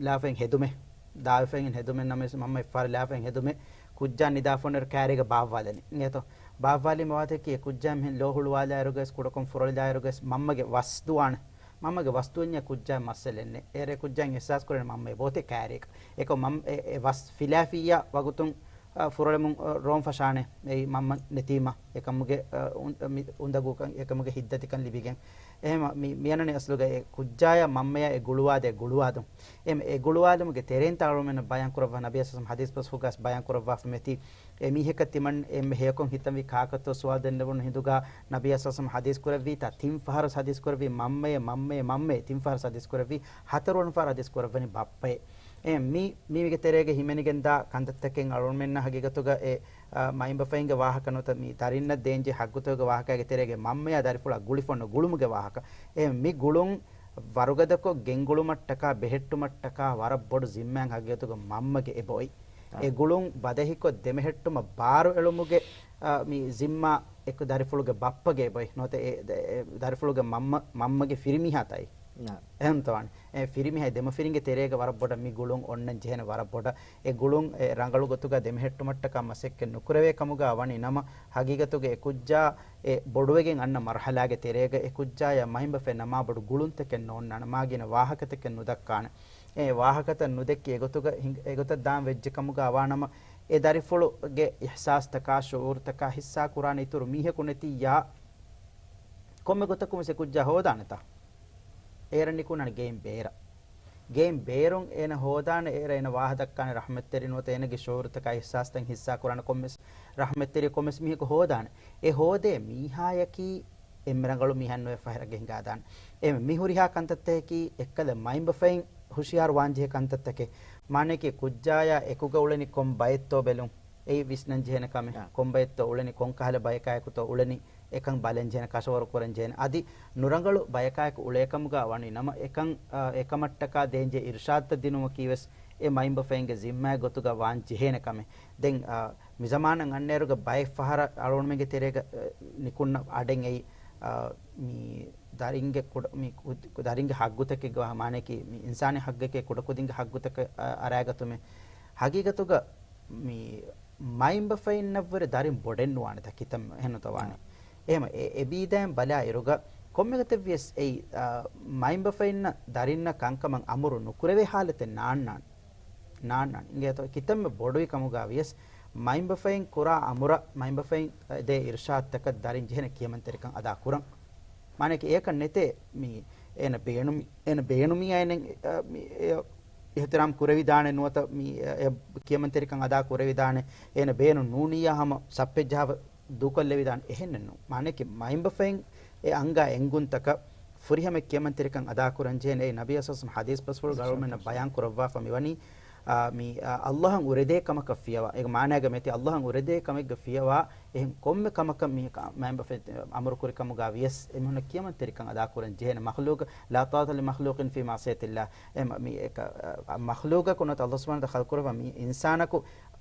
ލާފައިން ހެދުމެއް، ދާވެފައިން ހެދުމެއް ނަމަވެސް މަންމަ އެއްފަހަރު ލާފައިން ހެދުމެއް، ކުއްޖާ ނިދާފަ އޮންނައިރު ކާރީގަ ބާއްވާލަނީ. އިނގޭތޯ؟ ބާއްވާލީމަ ވާހަކައަކީ އެ ކުއްޖާ މިހެން ލޯ ހުޅުވާލާއިރުގަސް ކުޑަކޮށް ފުރޮޅިލާއިރުގަސް މަންމަގެ ވަސް ދުވާނެ. މަންމަގެ ވަސް ދުވަންޏާ ކުއްޖާ މައްސަލައެއް ނެތް. އޭރު އެ ކުއްޖާ އިޙްސާސް ކުރޭ މަންމަ އެބައޮތޭ ކާރީގަ. އެކަމަ މަން-، އެ، އެ ވަސް ފިލާފިއްޔާ ވަގުތުން އަ، ފުރޮޅެމުން، އަ، ރޯން ފަށާނެ. އެއީ މަންމަ ނެތީމަ. އެކަމުގެ، އަ، އުން-، މި އުނދަގޫކަން، އެކަމުގެ ހިތްދަތިކަން ލިބިގެން. އެހެމަ މި-، މިއަންނަނީ އަސްލުގަ އެ ކުއްޖާޔާ މަންމަޔާ އެ ގުޅުވާދޭ ގުޅުވާދުން. އެ، އެ ގުޅުވާލުމުގެ ތެރެއިން ތަ އަޅުމެންނަށް ބަޔާން ކުރައްވާ ނަބީ ސައްސަމް ހަދީސް ބަސްފުގަސް ބަޔާން ކުރައްވާފަ މެތި. އެ މީހަކަށް ތިމަން އެންމެ ހެޔޮކޮށް ހިތަންވީ ކާކަށްތޯ ސުވާލު ދެންނެވުނު ހިނދުގަ ނަބީ ސައްސަމް ހަދީސް ކުރެއްވީތާ ތިން ފަހަރު ހަދީސް ކުރެއްވީ މަންމައޭ، މަންމައޭ، މަންމައޭ. ތިން ފަހަރު ހަދީސް ކުރެއްވީ ހަތަރުވަނަ ފަހަރު ހަދީސް ކުރެއްވަނީ ބައްޕައޭ. އެ، މި، މީގެ ތެރޭގަ ހިމެނިގެންދާ ކަންތައްތަކެއް އަޅުގަނޑުމެންނަށް ހަގީގަތުގަ އެ، އަ، މައިންބަފައިންގެ ވާހަކަ ނުވަތަ މި ދަރިންނަށް ދޭންޖެހޭ ހައްގުތަކުގެ ވާހަކައިގެ ތެރޭގަ މަންމަޔާ ދަރިފުޅާ ގުޅިފަ އޮންނަ ގުޅުމުގެ ވާހަކަ. އެ، މި ގުޅުން ވަރުގަދަކޮށް ގެންގުޅުމަށްޓަކާ ބެހެއްޓުމަށްޓަކާ ވަރަށް ބޮޑު ޒިންމާއެއް ހަގީގަތުގަ މަންމަގެ އެބައޮތް. އާ. އެ ގުޅުން ބަދަހިކޮށް ދެމެހެއްޓުމަށް ބާރު އެޅުމުގެ، އަ، މި ޒިންމާ އެކު ދަރިފުޅުގެ ބައްޕަގެ އެބައޮތް. ނުވަތަ އެ، އެ، އެ ދަރިފުޅުގެ މަންމަ، މަންމަގެ ފިރިމީހާ ތައް. ނާ. އެހެންތޯ ވާނެ. އެ ފިރިމީހާ ދެމަފިރިންގެ ތެރޭގަ ވަރަށް ބޮޑަށް މި ގުޅުން އޮންނަން ޖެހޭނެ ވަރަށް ބޮޑަށް. އެ ގުޅުން އެ ރަނގަޅު ގޮތުގަ ދެމެހެއްޓުމަށްޓަކާ މަސައްކަތް ނުކުރެވޭ ކަމުގަ ވަނީ ނަމަ، ހަގީގަތުގަ އެ ކުއްޖާ އެ ބޮޑުވެގެން އަންނަ މަރުހަލާގެ ތެރޭގަ އެ ކުއްޖާޔާ މައިންބަފައިންނަށް މާ ބޮޑު ގުޅުންތަކެއް ނޯންނާނެ، މާ ގިނަ ވާހަކަތަކެއް ނުދައްކާނެ. އެ ވާހަކަތައް ނުދެއްކި އެގޮތުގަ ހިނގ-، އެގޮތަށް ދާން ވެއްޖެ ކަމުގަ ވާނަމަ، އެ ދަރިފުޅުގެ އިޙްސާސްތަކާ، ޝުޢޫރުތަކާ ހިއްސާ ކުރާނެ އިތުރު މީހަކު ނެތިއްޔާ، ކޮންމެ ގޮތަކުން ވެސް އެ ކުއްޖާ ހޯދާނެތާ؟ އޭރަށް ނިކުންނާނެ ގެއިން ބޭރަށް. ގެއިން ބޭރުން އޭނަ ހޯދާނެ، އޭރަށް އޭނަ ވާހަ ދައްކާނެ ރަޙްމަތްތެރި ނުވަތަ އޭނަގެ ޝުޢޫރުތަކާ އިޙްސާސްތައް ހިއްސާ ކުރާނެ ކޮންމެސް ރަޙްމަތްތެރި ކޮންމެސް މީހަކު ހޯދާނެ. އެ ހޯދޭ މީހާޔަކީ އެންމެ ރަނގަޅު މީހާ ނުވެ ފަހަރަށް ހިނގާދާނެ. އެ މި ހުރިހާ ކަންތައްތަކަކީ އެއްކަލަ މައިންބަފައިން ހުޝިޔާރު ވާންޖެހޭ ކަންތައްތަކެއް. މާނައަކީ ކުއްޖާޔާ އެކުގަ އުޅެނީ ކޮން ބައެއްތޯ ބެލުން. އެއީ ވިސްނަން ޖެހޭނެ ކަމެއް. އާ. ކޮން ބައެއްތޯ އުޅެނީ، ކޮން ކަހަލަ ބަޔަކާއެކުތޯ އުޅެނީ، އެކަން ބަލަން ޖެހޭނެ، ކަށަވަރު ކުރަން ޖެހޭނެ. އަދި ނުރަނގަޅު ބަޔަކާއެކު އުޅޭކަމުގަ ވަނީ ނަމަ، އެކަން، އާ، އެކަމަށްޓަކާ ދޭންޖެހޭ އިރުޝާދުތައް ދިނުމަކީ ވެސް އެ މައިންބަފައިންގެ ޒިންމާއެއް ގޮތުގަ ވާން ޖެހޭނެ ކަމެއް. ދެން، އާ، މިޒަމާނަށް އަންނައިރުގަ ބައެއް ފަހަރަށް އަޅުގަނޑުމެންގެ ތެރޭގަ، އެ، ނިކުންނަ އަޑެއް އެއީ، އާ، މި ދަރިންގެ ކުޑަ-، މި ކު-، ދަރިންގެ ހައްގުތަކެއްގެ ވާހަ-، މާނައަކީ މި އިންސާނީ ހައްގެކޭ ކުޑަކުދިންގެ ހައްގުތަކަށް، އާ، އަރާގަތުމެއް. ހަގީގަތުގަ މި މައިންބަފައިންނަށްވުރެ ދަރިން ބޮޑެއް ނުވާނެތަ؟ ކިތަންމެ އެހެންނުތަ ވާނެ؟ އާ. އެހެމަ އެ-، އެބީދައިން ބަލާ އިރުގަ ކޮންމެގޮތެއްވިޔަސް އެއީ، އާ، މައިންބަފައިންނަށް ދަރިންނަށް ކަންކަމަށް އަމުރު ނުކުރެވޭ ހާލަތެއް ނާންނާނެ. ނާންނާނެ. އިނގޭތޯ؟ ކިތަންމެ ބޮޑުވި ކަމުގަ ވިޔަސް މައިންބަފައިން ކުރާ އަމުރަށް މައިންބަފައިން ދޭ އިރުޝާދުތަކަށް ދަރިން ޖެހޭނެ ކިޔަމަންތެރިކަން އަދާ ކުރަން. މާނައަކީ އެޔަކަށް ނެތޭ މި އޭނަ ބޭނުމި-، އޭނަ ބޭނުމިއްޔާ އޭނަ، އަ، މި އެ އިޙްތިރާމް ކުރެވިދާނެ ނުވަތަ މި އެ ކިޔަމަންތެރިކަން އަދާ ކުރެވިދާނެ، އޭނަ ބޭނުން ނޫނިއްޔާ ހަމަ ސައްޕެއް ޖަހާފަ ދޫކޮށްލެވިދާނެ. އެހެންނެއްނު. މާނައަކީ މައިންބަފައިން އެ އަންގާ އެނގުންތަކަށް ފުރިހަމަ ކިޔަމަންތެރިކަން އަދާކުރަން ޖެހޭނެ. އެއީ ނަބީ ސައްސަމް ޙަދީޘް ބަސްފުޅުގަ އަޅުމެންނަށް ބަޔާން ކުރައްވާފަ މިވަނީ، އާ، މި، އާ، އައްލާހަށް އުރެދޭ ކަމަކަށް ފިޔަވާ، އޭގެ މާނައިގަ މިއޮތީ އައްލާހަށް އުރެދޭ ކަމެއްގަ ފިޔަވާ، އެހެން ކޮންމެ ކަމަކަށް މި ކަ-، މައިންބަފައިން އަމުރުކުރި ކަމުގަ ވިޔަސް އެމީހުންނަށް ކިޔަމަންތެރިކަން އަދާކުރަން ޖެހޭނެ. މަޚްލޫޤަށް، لا طاعة لمخلوق في معصية الله. އެ މަ-، މި އެ ކަ-، އަ، މަޚްލޫޤަކު ނުވަތަ އައްލާހު ސުބްޙާނަހޫ ވަތަޢާލާ ޚަލްޤުކުރައްވާ މި އިންސާނަކު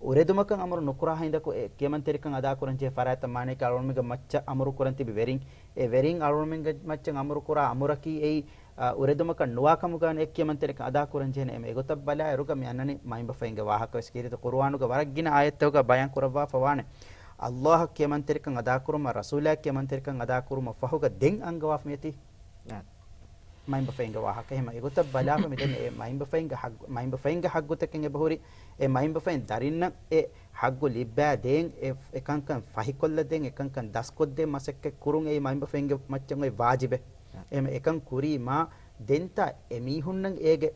އުރެދުމަކަށް އަމުރު ނުކުރާ ހިނދަކު އެ ކިޔަމަންތެރިކަން އަދާކުރަން ޖެހޭ ފަރާތްތައް މާނައަކީ އަޅުގަނޑުމެންގެ މައްޗަށް އަމުރު ކުރަން ތިބި ވެރިން، އެ ވެރިން އަޅުގަނޑުމެންގެ މައްޗަށް އަމުރު ކުރާ އަމުރަކީ އެއީ، އަ، އުރެދުމަކަށް ނުވާ ކަމުގަ އެ ކިޔަމަންތެރިކަން އަދާކުރަން ޖެހޭނެ. އެމަ އެގޮތަށް ބަލާ އިރުގަ މި އަންނަނީ މައިންބަފައިންގެ ވާހަކަ ވެސް ކީރިތި ޤުރުއާނުގެ ވަރަށް ގިނަ އާޔަތްތަކުގަ ބަޔާން ކުރައްވާފަ ވާނެ. އައްލާހަށް ކިޔަމަންތެރިކަން އަދާކުރުމަށް، ރަސޫލާ ކިޔަމަންތެރިކަން އަދާކުރުމަށް ފަހުގަ ދެން އަންގަވާފަ މިއޮތީ. އާ. މައިންބަފައިންގެ ވާހަކަ. އެހެމަ އެގޮތަށް ބަލާފަ މިދެން އެ މައިންބަފައިންގެ ހައްގު-، މައިންބަފައިންގެ ހައްގުތަކެއް އެބަހުރި. އެ މައިންބަފައިން ދަރިންނަށް އެ ހައްގު ލިއްބާ ދޭން، އެ، އެކަންކަން ފަހިކޮށްލަ ދޭން، އެކަންކަން ދަސްކޮށްދޭން މަސައްކަތް ކުރުން އެއީ މައިންބަފައިންގެ މައްޗަށް އޮތް ވާޖިބެއް. އާ. އެހެމަ އެކަން ކުރީމާ ދެންތާ އެމީހުންނަށް އޭގެ،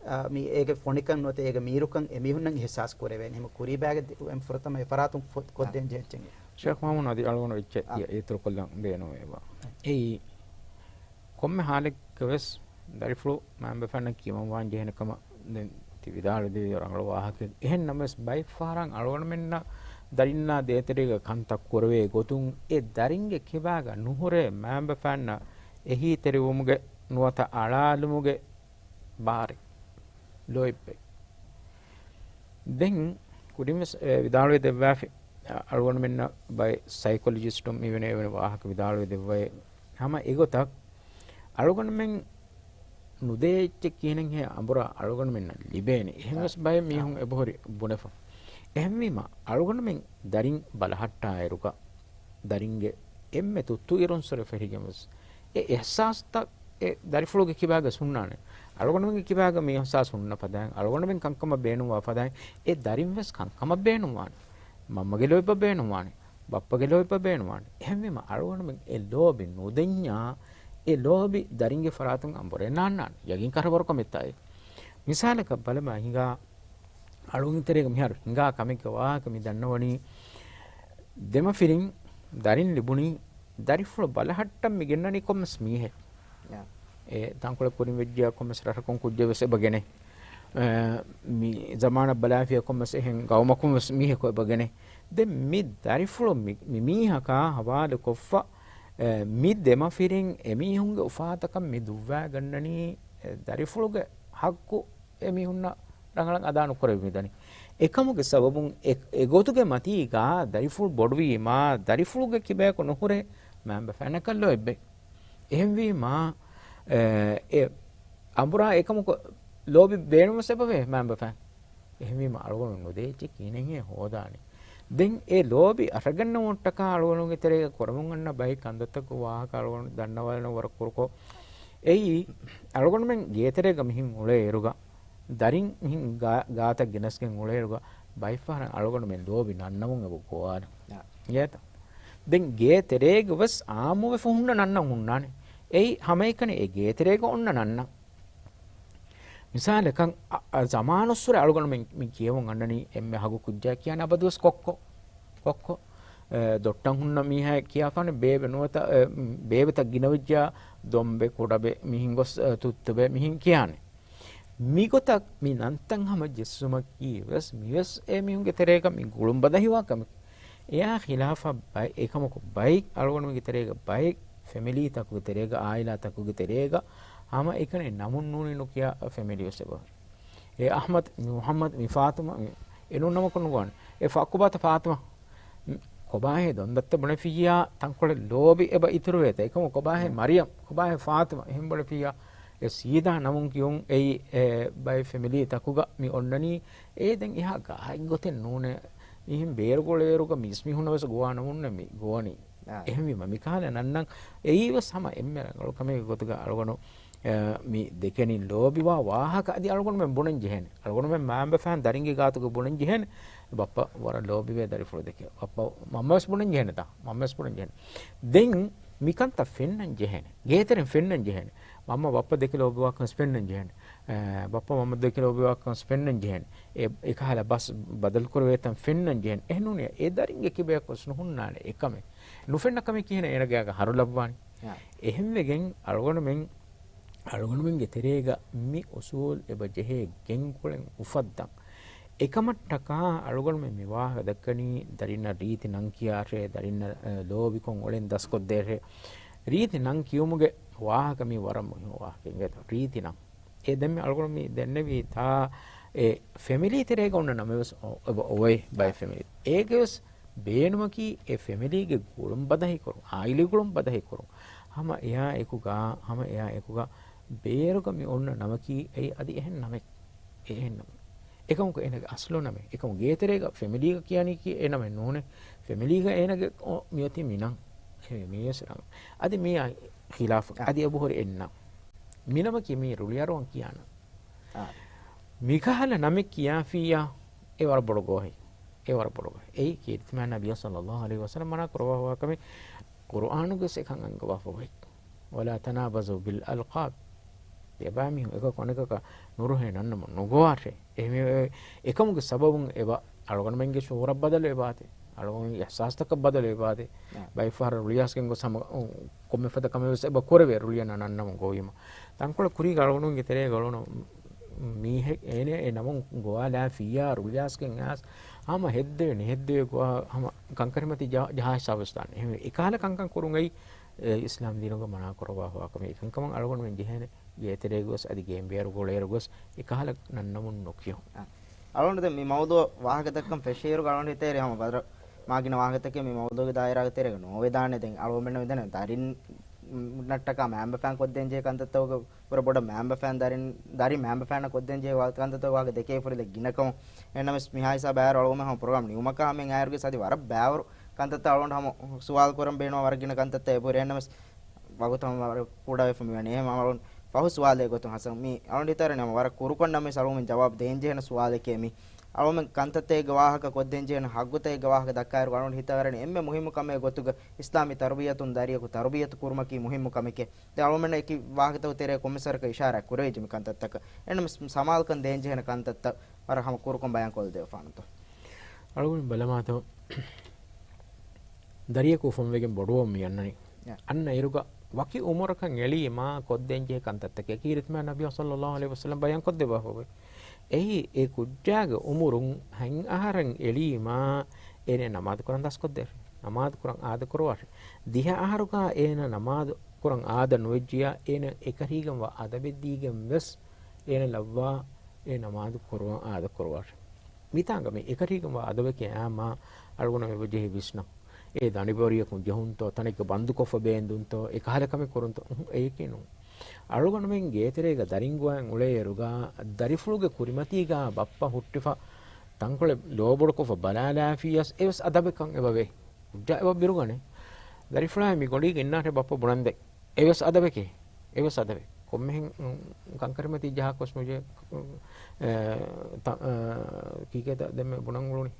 އާ، މި އޭގެ ފޮނިކަން ނުވަތަ އޭގެ މީރުކަން އެމީހުންނަށް އިޙްސާސް ކުރެވޭނެ. އެހެމަ ކުރީބާގެ ދި-، އެން ފުރަތަމަ އެ ފަރާތުން ފޮ-، ކޮށްދޭން ޖެހިއްޖެ. ޝޭޚް މުޙައްމަދު އަދި އަޅުގަނޑު އެއްޗެއް އާ. ތިޔަ އިތުރުކޮށްލަން ބޭނުންވޭބާ. އެއީ، ކޮންމެ ހާލެއްގަވެސް ދަރިފުޅު މައިންބަފައިންނަށް ކިޔަމަންވާން ޖެހޭނެ ކަމަށް ދެން ތި ވިދާޅުވެދެއްވި ރަނގަޅު ވާހަކައެއް. އެހެން ނަމަވެސް ބައެއްފަހަރަށް އަޅުގަނޑުމެންނަށް ދަރިންނާ ދޭތެރޭގަ ކަންތައް ކުރެވޭ ގޮތުން އެ ދަރިންގެ ކިބާގަ ނުހުރޭ މައިންބަފައިންނަށް އެހީތެރިވުމުގެ ނުވަތަ އަޅާލުމުގެ ބާރެއް ލޯތްބެއް. ދެން ކުރިންވެސް، އެ، ވިދާޅުވެ ދެއްވާފި، އަ، އަޅުގަނޑުމެންނަށް ބައެއް ސައިކޮލޮޖިސްޓުން މިވެނޭ އެވެނި ވާހަކަ ވިދާޅުވެ ދެއްވައި ހަމަ އެގޮތަށް އަޅުގަނޑުމެން ނުދޭ އެއްޗެއް ކިހިނެއްހޭ އަނބުރާ އަޅުގަނޑުމެންނަށް ލިބޭނެ. އެހެންވެސް ބައެއް މީހުން އެބަހުރި ބުނެފަ. އެހެންވީމަ އަޅުގަނޑުމެން ދަރިން ބަލަހައްޓާއިރުގަ ދަރިންގެ އެންމެ ތުއްތު އިރުން ސުރެ ފެށިގެންވެސް އެ އިޙްސާސްތައް އެ ދަރިފުޅުގެ ކިބާގަ ހުންނާނެ. އަޅުގަނޑުމެންގެ ކިބާގަ މި އިޙްސާސް ހުންނަ ފަދައިން، އަޅުގަނޑުމެން ކަންކަމަށް ބޭނުންވާ ފަދައިން، އެ ދަރިންވެސް ކަންކަމަށް ބޭނުންވާނެ. މަންމަގެ ލޯތްބަށް ބޭނުންވާނެ. ބައްޕަގެ ލޯތްބަށް ބޭނުންވާނެ. އެހެންވީމަ އަޅުގަނޑުމެން އެ ލޯބި ނުދެންޏާ، އެ ލޯބި ދަރިންގެ ފަރާތުން އަނބުރެ ނާންނާނެ. ޔަގީން ކަށަވަރުކަމެއްތާއޭ. މިސާލަކަށް ބަލަބާ ހިނގާ އަޅުގަނޑު ތެރޭގަ މިހާރު ހިނގާ ކަމެއްގެ ވާހަކަ މި ދަންނަވަނީ، ދެމަފިރިން ދަރިން ލިބުނީ، ދަރިފުޅު ބަލަހައްޓަން މި ގެންނަނީ ކޮންމެސް މީހެއް. އެ ތަންކޮޅެއް ކުރިން ވެއްޖިޔާ ކޮންމެސް ރަށަކުން ކުއްޖެއްވެސް އެބަ ގެނޭ. އެ، މި ޒަމާނަށް ބަލާފިޔާ ކޮންމެސް އެހެން ގައުމަކުން ވެސް މީހަކު އެބަ ގެނޭ. ދެން މި ދަރިފުޅު މި، މި މީހަކާ ހަވާލު ކޮށްފަ، އެ، މި ދެމަފިރިން އެމީހުންގެ އުފާތަކަށް މި ދުއްވާގަންނަނީ، އެ، ދަރިފުޅުގެ ހައްގު އެމީހުންނަށް ރަނގަޅަށް އަދާ ނުކުރެވި މިދަނީ. އެކަމުގެ ސަބަބުން އެ، އެގޮތުގެ މަތީގަ ދަރިފުޅު ބޮޑުވީމާ، ދަރިފުޅުގެ ކިބަޔަކު ނުހުރޭ މައިންބަފައިންނަކަށް ލޯތްބެއް. އެހެންވީމާ، އެ، އެ އަނބުރާ އެކަމަކު ލޯބި ބޭނުންވެސް އެބަވޭ މައިންބަފައިން. އެހެންވީމަ އަޅުގަނޑު ނުދޭ އެއްޗެއް ކިހިނެއްހޭ ހޯދާނީ. ދެން އެ ލޯބި އަށަގަންނަވުންޓަކާ އަޅުގަނޑުގެ ތެރޭގަ ކުރަމުން އަންނަ ބައި ކަންތައްތަކު ވާހަކަ އަޅުގަނޑު ދަންނަވާލަން ވަރަށް ކުރުކޮށް. އެއީ، އަޅުގަނޑުމެން ގޭތެރޭގަ މިހިން އުޅޭއިރުގަ، ދަރިން މިހިން ގާ-، ގާތަށް ގެނެސްގެން އުޅޭއިރުގަ، ބައެއްފަހަރަށް އަޅުގަނޑުމެން ލޯބި ނަންނަމުން އެބަ ގޮވާލަން. އާ. އިނގޭތަ؟ ދެން ގޭތެރޭގަ ވެސް އާއްމުވެފަ ހުންނަ ނަންނަން ހުންނާނެ. އެއީ ހަމައެކަނި އެ ގޭތެރޭގަ އޮންނަ ނަންނަން. މިސާލަކަށް، އަ، އަ، ޒަމާނުއްސުރެ އަޅުގަނޑު މި، މި ކިޔެވުން އަންނަނީ އެންމެ ހަގު ކުއްޖާ ކިޔާނެ އަބަދުވެސް ކޮއްކޮ. ކޮއްކޮ. އެ، ދޮށްޓަށް ހުންނަ މީހާ ކިޔާފާނެ ބޭބެ ނުވަތަ، އެ، ބޭބެތައް ގިނަވެއްޖާ ދޮންބެ، ކުޑަބެ، މިހިން ގޮސް، އެ، ތުއްތުބެ، މިހިން ކިޔާނެ. މިގޮތަށް މި ނަންތައް ހަމަ ޖެއްސުމަކީ ވެސް މިވެސް އެ މީހުންގެ ތެރޭގަ މި ގުޅުން ބަދަހިވާ ކަމެކޭ. އެއާ ޚިލާފަށް ބައެއް، އެކަމަކު ބައެއް އަޅުގަނޑުމެންގެ ތެރޭގަ ބައެއް ފެމިލީތަކުގެ ތެރޭގަ، އާއިލާތަކުގެ ތެރޭގަ ހަމަ އެކަނި ނަމުން ނޫނީ ނުކިޔާ ފެމިލީ ވެސް އެބަ. އެ އަޙްމަދު، މި މުޙައްމަދު، މި ފާތުމަ، މި އެނޫން ނަމަކުން ނުގޮވާނެ. އެ ފަ-، އައްކުބާތަ ފާތުމަ، މި ކޮބާހޭ ދޮންދައްތަ ބުނެފިއްޔާ ތަންކޮޅެއް ލޯބި އެބަ އިތުރުވޭތަ؟ އެކަމު ކޮބާހޭ މަރިޔަމް، ކޮބާހޭ ފާތިމަ އެހެން ބުނެފިއްޔާ އެ ސީދާ ނަމުން ކިޔުން އެއީ އެ ބައެއް ފެމިލީ ތަކުގަ މި އޮންނަނީ. އެ ދެން އެހާ ގާތް ގޮތެއް ނޫނޭ. މިހެން ބޭރުގޮޅޭރުގަ މީސްމީހުންނަށް ވެސް ގޮވާ ނަމުންނެ މި ގޮވަނީ. އާ. އެހެންވީމަ މިކަހަލަ ނަންނަން އެއީ ވެސް ހަމަ އެންމެ ރަނގަޅު ކަމެއްގެ ގޮތުގަ އަޅުގަނޑު އެ، މި ދެކެނީ ލޯބިވާ ވާހަކަ އަދި އަޅުގަނޑުމެން ބުނަން ޖެހޭނެ. އަޅުގަނޑުމެން މައިންބަފައިން ދަރިންގެ ގާތުގަ ބުނަން ޖެހޭނެ. ބައްޕަ ވަރަށް ލޯބިވޭ ދަރިފުޅު ދެކެ. ބައްޕަ މަންމަވެސް ބުނަން ޖެހޭނެތާ. މަންމަވެސް ބުނަން ޖެހޭނެ. ދެން މިކަންތައް ފެންނަން ޖެހޭނެ. ގޭތެރެން ފެންނަން ޖެހޭނެ. މަންމަ ބައްޕަ ދެކެ ލޯބިވާކަން ފެންނަން ޖެހޭނެ. އެ، ބައްޕަ މަންމަ ދެކެ ލޯބިވާކަން ފެންނަން ޖެހޭނެ. އެ، އެކަހަލަ ބަސް ބަދަލުކުރެވޭތަން ފެންނަން ޖެހޭނެ. އެހެންނޫނީ އެ ދަރިންގެ ކިބަޔަކުވެސް ނުހުންނާނެ އެކަމެއް. ނުފެންނަ ކަމެއް ކިހިނެއް އޭނަގެ އަގަ ހަރުލައްވާނީ. އާ. އެހެންވެގެން އަޅުގަނޑުމެން އަޅުގަނޑުމެންގެ ތެރޭގަ މި އުސޫލް އެބަ ޖެހޭ ގެންގުޅެން އުފައްދަން. އެކަމަށްޓަކާ އަޅުގަނޑުމެން މި ވާހަކަ ދައްކަނީ ދަރިންނަށް ރީތި ނަން ކިޔާށޭ، ދަރިންނަށް، އެ، ލޯބިކޮށް އުޅެން ދަސްކޮށްދޭށޭ. ރީތި ނަން ކިޔުމުގެ ވާހަކަ މީ ވަރަށް މުހިންމު ވާހަކައެއް އިނގޭތޯ. ރީތި ނަން. އެ ދެންމެ އަޅުގަނޑު މި ދެންނެވީ ތާ އެ ފެމިލީ ތެރޭގަ އޮންނަ ނަމެއް ވެސް އޮ-، އޮ-، އޮވޭ ބައެއް ފެމިލީ. އޭގެ ވެސް ބޭނުމަކީ އެ ފެމިލީގެ ގުޅުން ބަދަހިކުރުން، އާއިލީ ގުޅުން ބަދަހިކުރުން. ހަމަ އެއާ އެކުގަ، ހަމަ އެއާ އެކުގަ ބޭރުގަ މި އޮންނަ ނަމަކީ އެއީ އަދި އެހެން ނަމެއް. އެހެން ނަމެއް. އެކަމަކު އޭނަގެ އަސްލު ނަމެއް. އެކަމު ގޭތެރޭގަ ފެމިލީގަ ކިޔަނީކީ އެ ނަމެއް ނޫނޭ. ފެމިލީގަ އޭނަގެ އޮ-، މިއޮތީ މިނަން. އެ މީވެސް ނަން. އަދި މީއާ ޚިލާފު. އާ. އަދި އެބަހުރި އެއްނަން. މިނަމަކީ މީ ރުޅިއަރުވަން ކިޔާ ނަން. އާ. މިކަހަލަ ނަމެއް ކިޔާފިއްޔާ، އެ ވަރަށް ބޮޑު ގޯހެއް. އެ ވަރަށް ބޮޑު ގޯހެއް. އެއީ ކީރިތި މާތް ނަބިއްޔާ ޞައްލައްލާހު ޢަލައިހި ވަސައްލަމް މަނާ ކުރައްވާފަވާ ކަމެއް ޤުރުއާނުގަސް އެކަން އަންގަވާފަވައި. ولا تنابزوا بالألقاب. ތިޔަބައިމީހުން އެކަކު އަނެކަކަށް ނުރުހޭ ނަންނަމުން ނުގޮވާށޭ. އެހެންވެ، އެކަމުގެ ސަބަބުން އެބަ އަޅުގަނޑުމެންގެ ޝުޢޫރަށް ބަދަލު އެބާތޭ. އަޅުގަނޑުމެންގެ އިޙްސާސްތަކަށް ބަދަލު އެބާތޭ. އާ. ބައެއް ފަހަރަށް ރުޅިއައިސްގެން ގޮސް ހަމަ، އު، ކޮންމެ ފަދަ ކަމެއް ވެސް އެބަ ކުރެވޭ ރުޅިއަންނަ ނަންނަމުން ގޮވީމަ. ތަންކޮޅެއް ކުރީގަ އަޅުގަނޑުމެންގެ ތެރޭގަ އުޅުނު މީހެއް އޭނަ އެ ނަމުން ގޮވާލާފިއްޔާ ރުޅިއައިސްގެން އައިސް ހަމަ ހެއްދެވޭ ނެހެއްދެވޭ ގޮވާ ހަމަ ކަންކަރިމަތި ޖަ-، ޖަހާ ހިސާބު ވެސް ދާނެ. އެހެންވެ، އެކަހަލަ ކަންކަން ކުރުން އެއީ އެ އިސްލާމް ދީނުގަ މަނާ ކުރައްވާފަވާ ކަމެއް. އެކަންކަމަށް އަޅުގަނޑުމެން ޖެހޭނެ ގޭތެރޭގަ ގޮސް އަދި ގޭންބޭރު ގޮޅޭރު ގޮސް އެކަހަލަ ނަންނަމުން ނުކިޔުން. އަ، އަޅުގަނޑު ދެން މި މައުޟޫޢު ވާހަކަދައްކަން ފެށިއިރުގަ އަޅުގަނޑު ހިތަށް އެރި ހަމަ ބަދަރު މާގިނަ ވާހަކަތަކެއް މި މައުޟޫޢުގެ ދާއިރާގެ ތެރޭގަ ނޯވެދާނެ. ދެން އަޅުގަނޑުމެންނަށް މިދަނީ ދަރިންނަށްޓަކާ މައިންބަފައިން ކޮށްދޭން ޖެހޭ ކަންތައްތަކުގެ ވަރަށް ބޮޑަށް މައިންބަފައިން ދަރިން، ދަރި މައިންބަފައިންނަށް ކޮށްދޭން ޖެހޭ ވާ-، ކަންތައްތަކުގެ ވާހަކަ ދެކޭ ފުރިލެއް ގިނަކަމު. އެހެންނަމަވެސް މިހާ ހިސާބަށް އައިރު އަޅުގަނޑުމެން ހަމަ ޕްރޮގްރާމް ނިމުމަކާ ހަމައިން އައިރުގެ ސަދި ވަރަށް ބައިވަރު ކަންތައްތައް އަޅުގަނޑު ހަމަ ސުވާލު ކުރަން ބޭނުންވާ ވަރަށް ގިނަ ކަންތައްތައް އެބަހުރި. އެހެންނަމަވެސް ވަގުތު ހަމަ ވަރަށް ކުޑަވެފަ މިވަނީ. އެހެން އަޅުގަނޑު ފަހު ސުވާލެއް ގޮތުން ހަސަން މި އަޅުގަނޑު ހިތަށް އަރަނީ ހަމަ ވަރަށް ކުރުކޮށް ނަމަވެސް އަޅުގަނޑުމެން ޖަވާބު ދޭން ޖެހޭނެ ސުވާލެކޭ މި. އަޅުގަނޑުމެން ކަންތައްތަކެއްގެ ވާހަކަ ކޮށްދޭން ޖެހޭނެ ހައްގުތަކެއްގެ ވާހަކަ ދައްކާއިރު އަޅުގަނޑު ހިތަށް އަރަނީ އެންމެ މުހިއްމު ކަމެއް ގޮތުގަ އިސްލާމީ ތަރުބިޔަތުން ދަރިޔަކު ތަރުބިޔަތު ކުރުމަކީ މުހިއްމު ކަމެކޭ. ދެން އަޅުގަނޑުމެންނަށް އެކި ވާހަކަތަކުގެ ތެރޭ ކޮންމެސް ވަރަކަށް އިޝާރާތް ކުރެވިއްޖެ މި ކަންތައްތަކަށް. އެހެންނަމަވެސް ސަމާލުކަން ދޭން ޖެހޭނެ ކަންތައްތައް ވަރަށް ހަމަ ކުރުކޮށް ބަޔާން ކޮށްދެވިފާނެތޯ. އަޅުގަނޑު ބަލަމާތޯ، ދަރިޔަކު އުފަންވެގެން ބޮޑުވަމުން މި އަންނަނީ. އެ. އަންނަ އިރުގަ ވަކި އުމުރަކަށް އެޅީމާ ކޮށްދޭންޖެހޭ ކަންތައްތަކެއް ކީރިތި މާތް ނަބިއްޔާ ޞައްލައްލާހު ޢަލައިހި ވަސައްލަމް ބަޔާން ކޮށްދެއްވާފަ އޮތް. އެއީ، އެ ކުއްޖާގެ އުމުރުން ހަތް އަހަރެއް އެޅީމާ އޭނަ ނަމާދު ކުރަން ދަސްކޮށްދޭށޭ. ނަމާދު ކުރަން އާދަކުރުވާށޭ. ދިހަ އަހަރުގަ އޭނަ ނަމާދު ކުރަން އާދަ ނުވެއްޖިއްޔާ، އޭނަ އެކަށީގެންވާ އަދަބެއް ދީގެން ވެސް އޭނަ ލައްވާ އެ ނަމާދު ކުރުވަން އާދަކުރުވާށޭ. މިތާނގަ މި އެކަށީގެންވާ އަދަބެކޭ އާއްމާ އަޅުގަނޑު އެބަޖެހި ވިސްނަން. އޭ ދަނޑިބަރިޔަކުން ޖެހުންތޯ، ތަނެއްގަ ބަންދުކޮށްފަ ބޭންދުންތޯ، އެކަހަލަ ކަމެއް ކުރުންތޯ؟ އުހު، އެއެކޭ ނޫން. އަޅުގަނޑުމެން ގޭތެރޭގަ ދަރިން ގޮވަން އުޅޭއިރުގަ، ދަރިފުޅުގެ ކުރިމަތީގަ ބައްޕަ ހުއްޓިފަ ތަންކޮޅެއް ލޯބޮޑުކޮށްފަ ބަލާލާފިޔަސް އެވެސް އަދަބެއްކަން އެބަވޭ. ކުއްޖާ އެބަ ބިރުގަނެ. ދަރިފުޅާ މި ގޮނޑީގަ އިންނާށޭ ބައްޕަ ބުނަންދޭ. އެވެސް އަދަބެކޭ. އެވެސް އަދަބެއް. ކޮންމެހެން، އު، ކަންކަރިމަތީ ޖަހާކޮސް ނުޖެ، އު، އެ، ތަ-، އަ، ކީކޭތަ ދެންމެ ބުނަން އުޅުނީ؟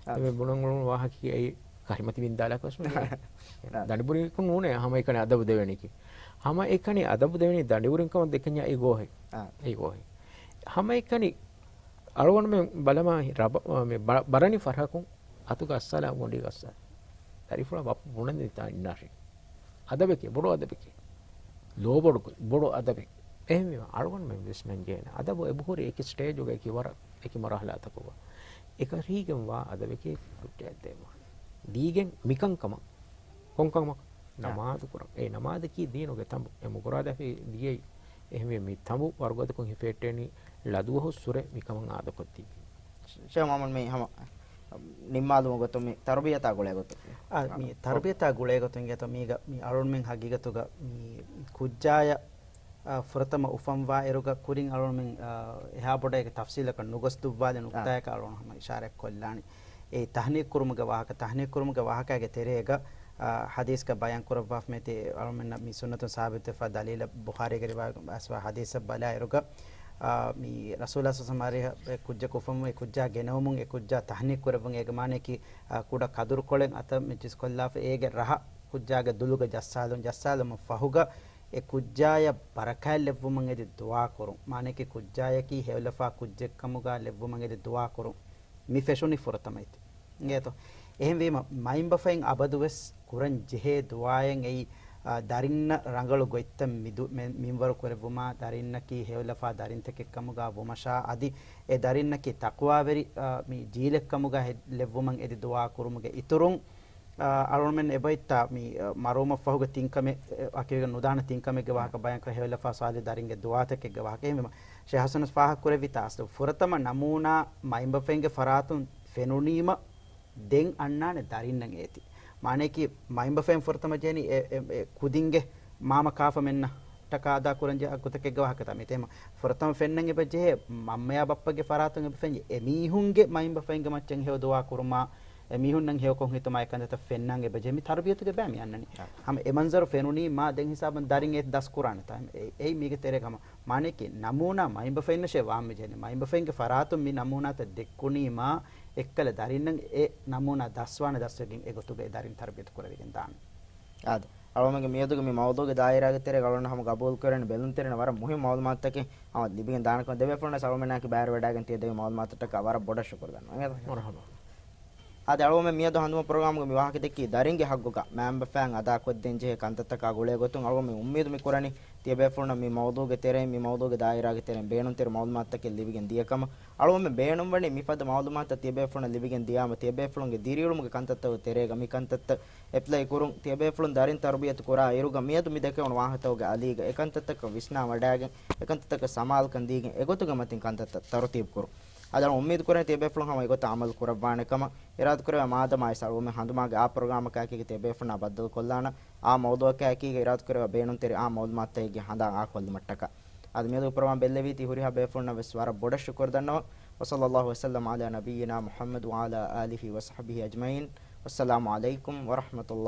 އާ. ދެންމެ ބުނަން އުޅުނު ވާހަކަ އެއީ ކަރިމަތި ވިންދާލާކޮސް ނުޖެ. އާ. ދަނޑިބުރިކު ނޫނޭ ހަމައެކަނި އަދަބު ދެވެނީކީ. ހަމައެކަނި އަދަބު ދެވެނީ ދަނޑިބުރިން ކަމަށް ދެކެންޏާ އެ ގޯހެއް. އާ. އެ ގޯހެއް. ހަމައެކަނި އަޅުގަނޑުމެން ބަލަމާ ރަބަ-، މި ބަ-، ބަރަނި ފަރަހަކުން އަތުގަ އައްސާލާ ގޮނޑީގަ އައްސާ. ދަރިފުޅާ ބައްޕަ ބުނަންދެން ތާ އިންނާށޭ. އަދަބެކޭ، ބޮޑު އަދަބެކޭ. ލޯބޮޑު، ބޮޑު އަދަބެއް. އެހެންވީމަ، އަޅުގަނޑުމެން ވިސްނަން ޖެހޭނެ. އަދަބު އެބަހުރި އެކި ސްޓޭޖުގަ އެކި ވަރަށް، އެކި މަރުހަލާތަކުގަ. އެކަށީގެންވާ އަދަބެކޭ ކުއްޖާ ދޭމާ. ދީގެން މިކަންކަމަށް. ކޮންކަމަށް؟ އާ. ނަމާދު ކުރަން. އެ ނަމާދަކީ ދީނުގެ ތަނބު. އެ މުގުރާދަފި ދިޔައީ. އެހެންވެ މި ތަނބު ވަރުގަދަކޮށް ހިފެހެއްޓޭނީ ޅަދުވަހު ސުރެ މިކަމަށް އާދަކޮށްދީގެން. ޝޭޚް މުޙައްމަދު މީ ހަމަ ނިންމާލުމުގެ ގޮތުން މި ތަރުބިޔަތާ ގުޅޭ ގޮތުން. އާ، މި ތަރުބިޔަތާ ގުޅޭ ގޮތުން އިނގޭތޯ މީގަ މި އަޅުންމެން ހަގީގަތުގަ މި ކުއްޖާޔަށް، އާ، ފުރަތަމަ އުފަންވާ އިރުގަ ކުރިން އަޅުންމެން، އާ، އެހާ ބޮޑަށް އޭގެ ތަފްސީލަކަށް ނުގޮސް ދުއްވާލި ނުކުތާޔަކަށް އަޅުން ހަމަ އިޝާރަތް ކޮށްލާނީ. އެ ތަހްނީކު ކުރުމުގެ ވާހަކަ، ތަހްނީކު ކުރުމުގެ ވާހަކައިގެ ތެރޭގަ، އާ، ޙަދީޘްގަ ބަޔާން ކުރައްވާފަ މިތި އަޅުމެންނަށް މި ސުންނަތުން ސާބިތުވެފަ ދަލީލަށް ބުޚާރީގެ ރިވާޔަތް އައިސްފަ ޙަދީޘަށް ބަލާއިރުގަ، އާ، މި ރަސޫލާ ސައް ސަމާރިހަ އެ ކުއްޖަކު އުފަންވުމު އެ ކުއްޖާ ގެނައުމުން އެ ކުއްޖާ ތަހްނީކު ކުރެއްވުން އޭގެ މާނަޔަކީ، އާ، ކުޑަ ކަދުރުކޮޅެއް އަތަށް މި ޖިސްކޮށްލާފަ އޭގެ ރަހަ ކުއްޖާގެ ދުލުގަ ޖައްސާލުން، ޖައްސާލުމަށް ފަހުގަ އެ ކުއްޖާޔަށް ބަރަކާތް ލެއްވުމަށް އެދި ދުޢާކުރުން. މާނަޔަކީ ކުއްޖާޔަކީ ހެޔޮލަފާ ކުއްޖެއްކަމުގަ ލެއްވުމަށް އެދި ދުޢާކުރުން. މި ފެށުނީ ފުރަތަމަ އެތި. އިނގޭތޯ؟ އެހެންވީމަ، މައިންބަފައިން އަބަދުވެސް ކުރަން ޖެހޭ ދުޢާއެއް އެއީ، އާ، ދަރިންނަށް ރަނގަޅު ގޮތްތައް މިދު-، މެ-، މިންވަރު ކުރެއްވުމާ، ދަރިންނަކީ ހެޔޮލަފާ ދަރިންތަކެއް ކަމުގަ ވުމަށާ، އަދި އެ ދަރިންނަކީ ތަޤްވާވެރި، އާ، މި ޖީލެއްކަމުގަ ހެ-، ލެއްވުމަށް އެދި ދުޢާ ކުރުމުގެ އިތުރުން، އާ، އަޅުގަނޑުމެން އެބައިތާ މި، އާ، މަރުވުމަށްފަހުގެ ތިންކަމެއް، އެ، އަކީގަ ނުދާނެ ތިންކަމެއްގެ ވާހަކަ ބަޔާންކުރާ ހެޔޮލަފާ ސާލިހު ދަރިންގެ ދުޢާތަކެއްގެ ވާހަކަ. އެހެންވީމަ، ޝޭހް ޙަސަނު ފާހަގަކުރެއްވިތާ އަސްލު ފުރަތަމަ ނަމޫނާ މައިންބަފައިންގެ ފަރާތުން ފެނުނީމަ ދެން އަންނާނެ ދަރިންނަށް އޭތި. މާނަޔަކީ މައިންބަފައިން ފުރަތަމަ ޖެހެނީ އެ، އެ، އެ ކުދިންގެ މާމަ ކާފަ މެންނަށްޓަކާ އަދާ ކުރަން ޖެހޭ ގޮތަކެއްގެ ވާހަކަތައް މިތޭމަ. ފުރަތަމަ ފެންނަން އެބަ ޖެހޭ މަންމަޔާ ބައްޕަގެ ފަރާތުން އެބަ ފެންޖެ އެމީހުންގެ މައިންބަފައިންގެ މައްޗަށް ހެޔޮ ދުޢާ ކުރުމާ، އެމީހުންނަށް ހެޔޮކޮށް ހިތުމާ އެކަންތައްތައް ފެންނަން އެބަ ޖެހޭ. މި ތަރުބިޔަތުގެ ބައި މި އަންނަނީ. އާ. ހަމަ އެ މަންޒަރު ފެނުނީ މާ ދެން ހިސާބަށް ދަރިން އެ ދަސް ކުރާނެތާ. އެ، އެއީ މީގެ ތެރޭގަ ހަމަ މާނަޔަކީ ނަމޫނާ މައިންބަފައިންނަށޭ ވާން މި ޖެހެނީ. މައިންބަފައިންގެ ފަރާތުން މި ނަމޫނާތައް ދެއްކުނީމާ އެއްކަލަ ދަރިންނަށް އެ ނަމޫނާ ދަސްވާނެ ދަސްވެގެން އެގޮތުގައި ދަރިން ތަރުބިޔަތު ކުރެވިގެން ދާނެ. އާދެ، އަޅުގަނޑުގެ މިއަދުގެ މި މައުޟޫގެ ދާއިރާގެ ތެރޭގަ އަޅުގަނޑު ހަމަ ގަބޫލު ކުރަން ބެލުންތެރިން ވަރަށް މުހިއްމު މައުލޫމާތުތަކެއް ހަމަ ލިބިގެން ދާނެކަމަށް ދެބޭފުޅުންނަށް އަޅުގަނޑުމެންނާއެކީ ބައިވެރިވެވަޑައިގެން ތިޔަ ދެވި މައުލޫމާތުތަކަށް ވަރަށް ބޮޑަށް ޝުކުރު ދަންނަވަން. އާދެ، އަޅުގަނޑުމެން މިއަދު ހަނދުމަ ޕްރޮގްރާމުގަ މި ވާހަކަ ދެއްކީ ދަރިންގެ ހައްގުގަ މައިންބަފައިން އަދާކޮށްދޭން ޖެހޭ ކަންތައްތަކާ ގުޅޭ ގޮތުން. އަޅުގަނޑުމެން އުއްމީދު މި ކުރަނީ ތިޔަބޭފުޅުންނަށް މި މައުޟޫގެ ތެރެއިން، މި މައުޟޫގެ ދާއިރާގެ ތެރެއިން ބޭނުންތެރި މައުލޫމާތުތަކެއް ލިބިގެން ދިޔަކަމަށް. އަޅުގަނޑުމެން ބޭނުންވަނީ މިފަދަ މައުލޫމާތުތައް ތިޔަބޭފުޅުންނަށް ލިބިގެން ދިޔާމަ، ތިޔަބޭފުޅުންގެ ދިރިއުޅުމުގެ ކަންތައްތަކުގެ ތެރޭގަ މި ކަންތައްތައް އެޕްލައި ކުރުން، ތިޔަބޭފުޅުން ދަރިން ތަރުބިޔަތު ކުރާ އިރުގަ މިއަދު މި ދެކެވުނު ވާހަކަތަކުގެ އަލީގަ އެކަންތައްތަކަށް ވިސްނާ ވަޑައިގެން، އެކަންތައްތަކަށް ސަމާލުކަން ދީގެން އެގޮތުގެ މަތިން ކަންތައްތައް ތަރުތީބު ކުރުން. އަދި އަޅުގަނޑު އުއްމީދު ކުރަނީ ތިޔަބޭފުޅުން ހަމަ އެގޮތަށް އަމަލު ކުރައްވާނެ ކަމަށް. އިރާދަކުރެވޭ މާދަމާ އަޅުގަނޑުމެން ހަނދުމާގެ އާ ޕްރޮގްރާމަކާއެކީގަ ތިޔަބޭފުޅުންނާ ބައްދަލުކޮށްލާނަން. އާ މައުޟޫއަކާއެކީގަ އިރާދަކުރެވޭ ބޭނުންތެރި އާ މައުލޫމާތުތަކެއްގެ ހަނދާން އާކޮށްލުމަށްޓަކާ. އަދި މިއަދު ޕްރޮގްރާމް ބެއްލެވީތީ ހުރިހާ ބޭފުޅުންނަށް ވެސް ވަރަށް ބޮޑަށް ޝުކުރު ދަންނަވަން. وصلى الله وسلم على نبينا محمد وعلى آله وصحبه أجمعين. والسلام عليكم ورحمة الله.